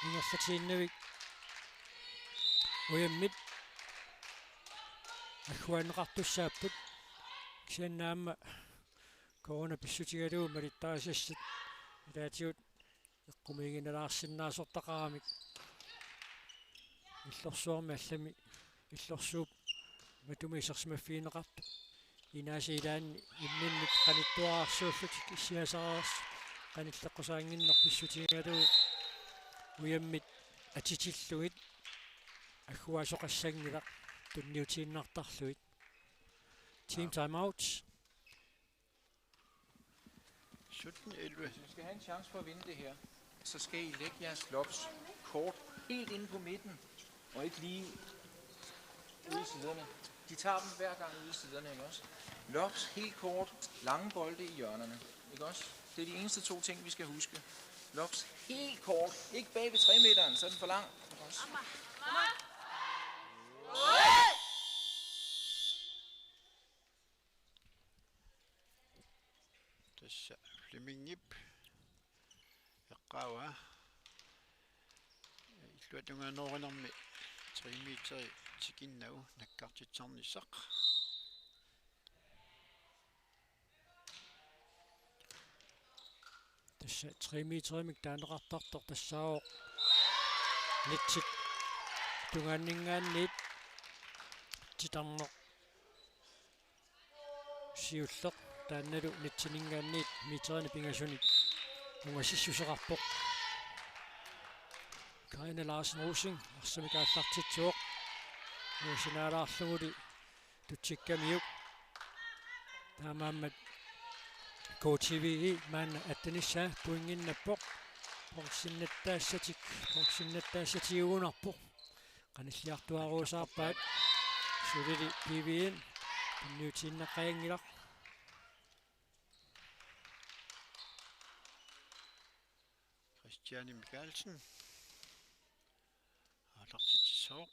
ingerlatiinnavik ujammit agguaanneqartussaapput. Kisianni aamma corona pissutigalugu malittarisassat ilaatigut eqqumiiginalaarsinnaasortaqaramik. Illorsuarmi allami illorsuup matuma isersimaffigineqartoq. Inaasa ilaanni imminnut qanittuararsuullutik issiasaraarsuit qanilleqqusaannginneq pissutigalugu ujammit atitillugit agguaasoqassanngilaq tunniutiinnartarlugit. Team timeout. Sytten elleve. Hvis vi skal have en chance for at vinde det her, så skal I lægge jeres lobs kort helt inde på midten, og ikke lige ude i siderne. De tager dem hver gang ude i siderne, ikke også? Lobs helt kort, lange bolde i hjørnerne, ikke også? Det er de eneste to ting, vi skal huske. Lobs helt kort, ikke bag ved tre meteren, så er den for lang, ikke også? Tassa Flemmingip eqqaavaa. Illuatungaanut orinermi tre meteri tikinnagu nakkartitsisarnissaq. Tassa tre meterimik taaneqartartoq tassaavoq nitsit tungaanninngaanniit titarneq siulleq taannalu nitsininngaanniit meterinik pingasunik ungasissuseqarpoq. Karina Larsen Rosing arsamik aallartitsivoq. Nuusinaalaarluguli tutsikkamiuk. Taamaammat K T V E maanna attenissaa pointinnappoq. Pointsinnattaassatik, pointsinnattaassatik uunarpoq. Qanilliartuaaruusaarpaat. Sulili P V N tunniutiinnaqqajanngilaq. Christiane Mikaelsen. Aallartitsissooq.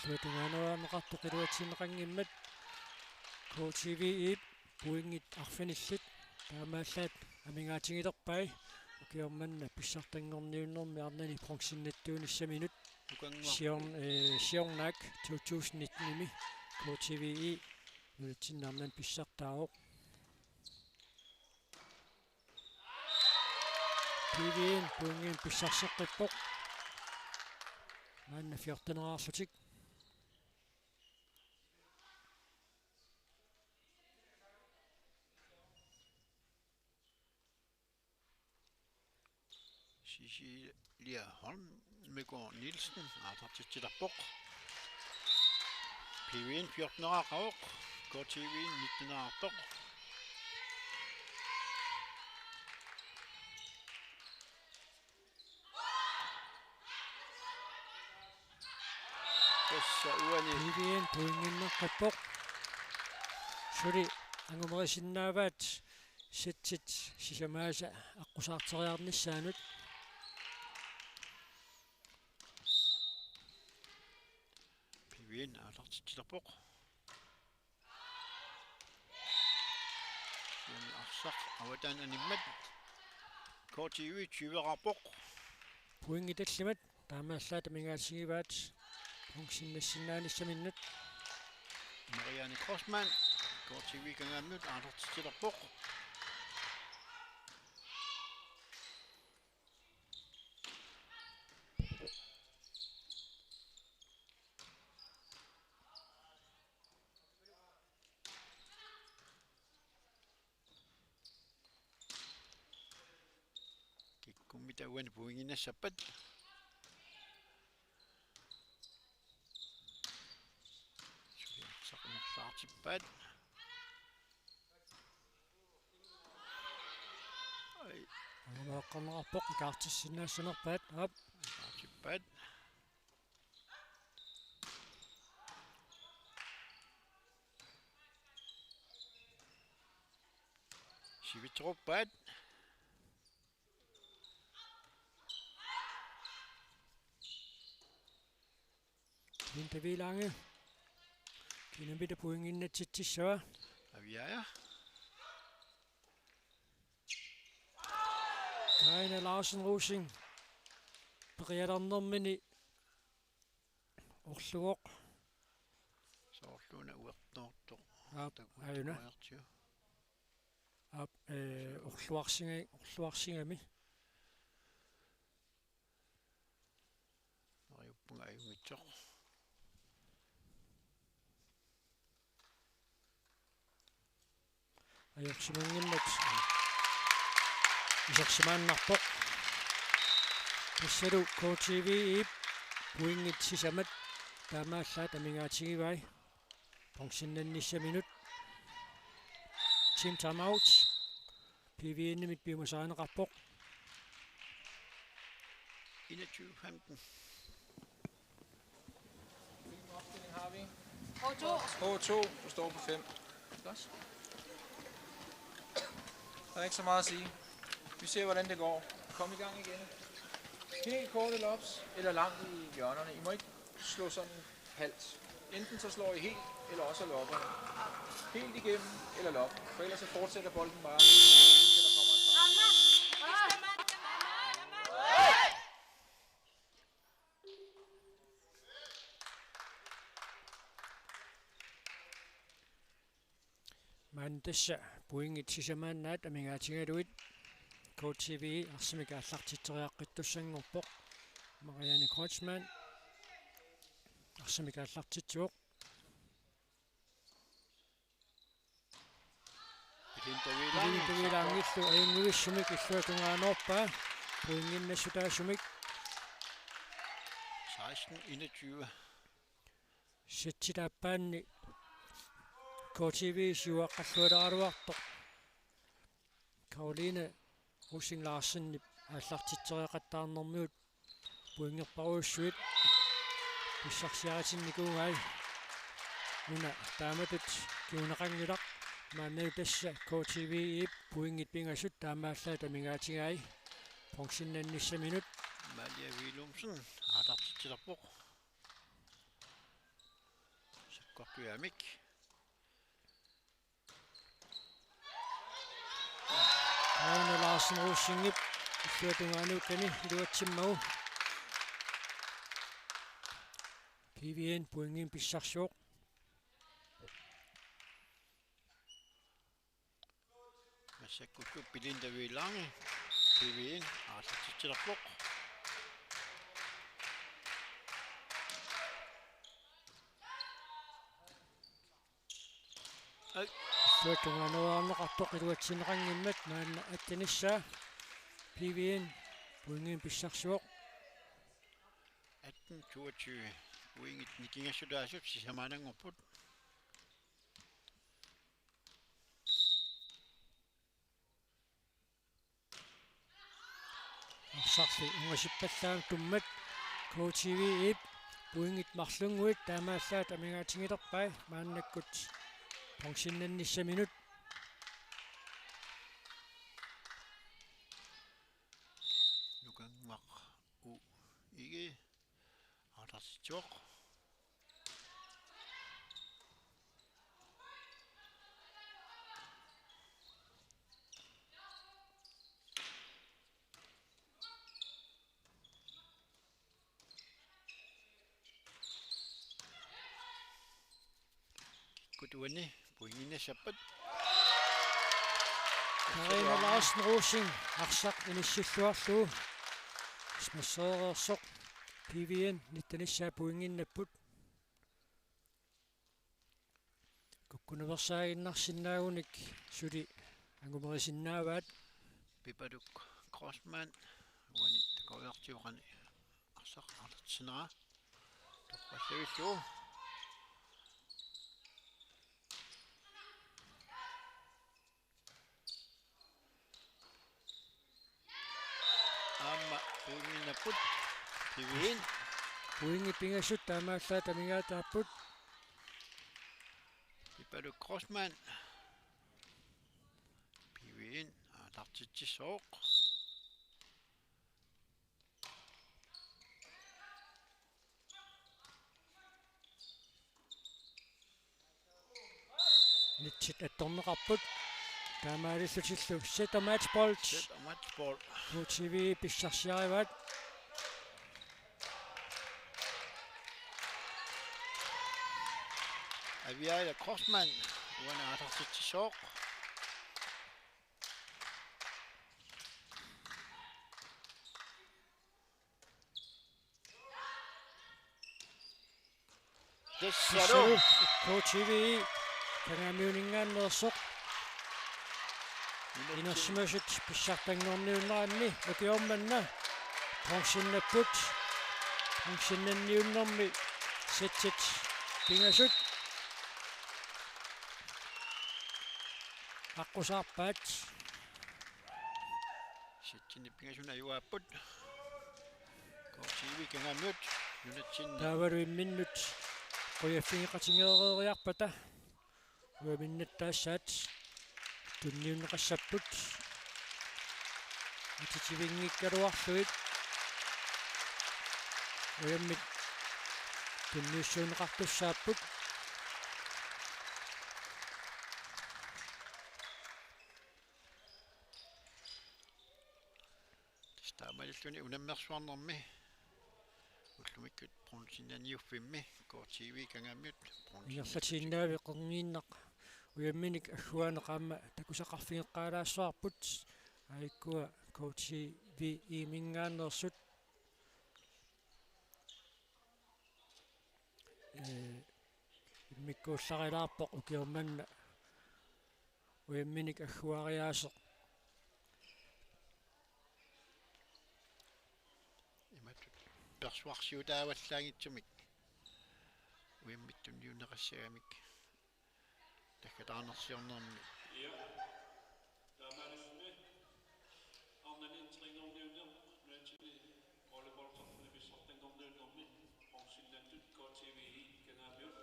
Illuatungaanuarneqartoq iluatsinneqanngimmat K T V E-p pointit arfinillit taamaallaat amigaatigilerpai. Ukioq manna pissartanngorniunnermi arnani bronzennattuunissaminut. Ukannguaq. Siorn-, eh, siornaak to tusind nitten-imi K T V E nunatsinni arnani pissartaavoq. P V N pointinik pissarseqqippoq. Maanna fjorten-erarlutik. Cecilia Holmegård Nielsen aallartitsilerpoq. P V N fjorten-erarpoq, K T V N nitten-erarpoq. Tassa uani. P V N pointinneqqippoq. Suli angumerisinnaavaat setsit sisamaasa aqqusaarteriarnissaanut. P V N aallartitsilerpoq. Kisianni arsaq avataani animmat. K T V tyve-erarpoq. Pointit tallimat taamaallaat amigaatigivaat bronzennassinnaanissaminnut. Marianne Kreutzmann, K T V-p kangaaminut aallartitsilerpoq. Kikkummita uani pointinnassappat. Arsarput. Ai. Angumeriinnarpoq ikaartissinnaassanerpaat. Aap. Ikaartippaat. Sivitsorput. Linda V. Lange. Kinamita pointinnatsitsissava. Aviaja. Karina Larsen Rosing. Perialarnermini orluvoq. Soorluuna uertoortoq. Aap, ajuna. Uertiu. Aap, eh, orluarsinga-, orluarsigami. Neriuppunga ajunngitsoq. Ajorsimanngimmat isersimaannarpoq. Tassalu K T V-ip pointit sisamat taamaallaat amigaatigivai. Bronzennannissaminut. Team timeout. P V N-imit piumasarineqarpoq. Enogtyve femten. Hvilken opstilling har vi? H to. H to, du står på fem. Godt. Der er ikke så meget at sige. Vi ser, hvordan det går. Kom i gang igen. Helt korte lobs, eller langt i hjørnerne. I må ikke slå sådan halvt. Enten så slår I helt, eller også lobber I. Helt igennem, eller lob. For ellers så fortsætter bolden bare, indtil der kommer en pause. Maanna tassa pointit sisamaannaat amigaatigalugit K T V arsamik aallartitseriaqqittussanngorpoq. Marianne Kreutzmann arsamik aallartitsivoq. Belinda Wieland. Belinda Wielandillu ajunngivissumik illuatungaanerpaa pointinnassutaasumik. Seksten enogtyve. Sætsit aappaanni K T V siuaqqallualeraluartoq. Karoline Rosing Larsenip aallartitseriaqattaarnermigut pointerpassuit pissarsiaritinnikuugai. Una taamatut kinguneqanngilaq, maannalu tassa K T V-ip pointit pingasut taamaallaat amigaatigai bronzennannissaminut. Malia Willumsen aallartitsilerpoq. Sakkortujaamik. Aana Larsen Rosingip illuatungaanuulluni iluatsimmagu. P V N pointit pissarsivoq. Massakkullu Belinda Wieland, P V N, aallartitsilerpoq. Ai. Illuatungaanuarneqartoq iluatsinneqanngimmat maanna attenissaa. P V N pointit pissarsivoq. Atten toogtyve. Pointit nikingassutaasut sisamaannanngorput. Arsarlu ungasippallaamtummat K T V-ip pointit marlunnguit taamaallaat amigaatigilerpai maannakkut bronzennannissaminut. Nukannguaq U Ige aallartitsivoq. Kikkut uani pointinnassappat? Karina Larsen Rosing arsaq inissilluarlugu smassereersoq. P V N nittenissaa pointinnapput. Kukkunaveersaaginnarsinnaagunik suli angumerisinnaavaat. Pipaluk Kreutzmann uani takoreertivoq qanoq arsaq aallartissinera. Toqqallavillugu. Aamma pointinnapput. Piviin. Pointit pingasut taamaallaat amigaataapput. Ipalu Crossman. Piviin aallartitsissooq. Nitsit attorneqarput. Taamaalillutillu set og match bold. Set og match bold. K T V pissarsiarivaat. Aviaja Crossman. Uani aallartitsissooq. Tassalu. Tassalu K T V Kangaamiuninngaanneersoq. Inersimasut pissartanngorniunneranni ukioq manna bronzinnapput. Bronzinnanniunnermi setsit pingasut aqqusaarpaat. Setsinni pingasut ajugaapput. K T V Kangaamiut nunatsinni. Taavalu imminnut qujaffigeqatigeereeriarpata ujaminnattaassaat tunniunneqassapput. Atitivinngikkaluarlugit ujammit tunniussuunneqartussaapput. Tassa taamaalilluni unammersuarnermi ullumikkut bronzinnanniuffimmik K T V Kangaamiut bronzinnanniuffimmik. Ingerlatiinnaavi qerniinnaq ujamminik agguaaneq aamma takusaqarfigeqqaalaassavarput. Aajukkua K T V E-minngaanneersut. Ee, immikkuullarilaarpoq ukioq manna ujamminik agguariaaseq. Imatut persuarsiutaavallaanngitsumik ujammittut tunniunneqassagamik. Takkataarnersiornermi. Ja. Taamaalilluni arnani trinngorniunneq nunatsinni volleyballterpuni pissartanngorniunnermi bronzinnattut K T V Kangaamiut.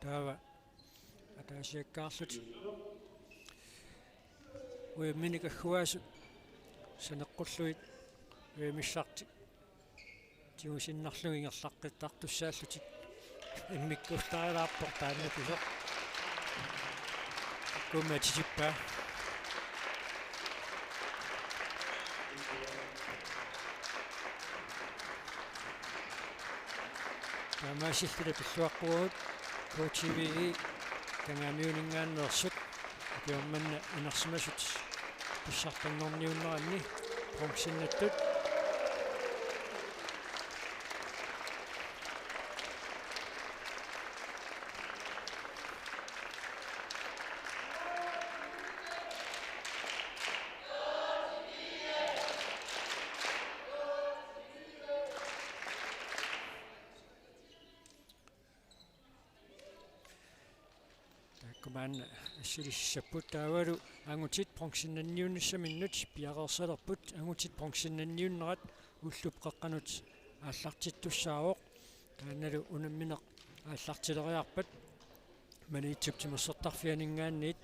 Taava ataasiakkaarlutik ujamminik agguaasut saneqqullugit ujamissartik tigusinnarlugit ingerlaqqittartussaallutik. Immikkuullarilaarpoq taanna pisoq. Kumma titippaa. Taamaasilluni pilluaqquagut K T V E Kangaamiuninngaanneersut ukioq manna inersimasut pissartanngorniunneranni bronzinnattut. Taakku maanna assilissapput taavalu angutit bronzinnanniunissaminnut piareersalerput. Angutit bronzinnanniunnerat ullup qeqqanut aallartittussaavoq. Taannalu unammineq aallartileriarpat Maniitsup timersortarfianinngaanniit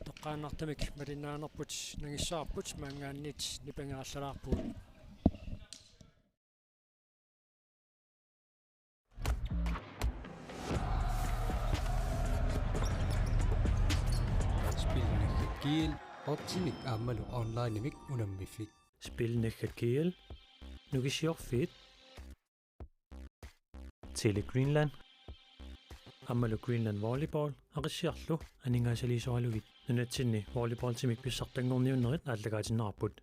toqqaannartumik malinnaanerput nangissavarput, maanngaanniit nipangerallalaarpugut. Spilnaggat G L, oddsimik aammalu onlinemik unammiffik. Spilnaggat G L, Nukissiorfiit, Tele Greenland aammalu Greenland Volleyball Aqissiarlu aningaasaliisoralugit nunatsinni volleyballtimik pissartanngorniunnerit aallakaatinneqarput.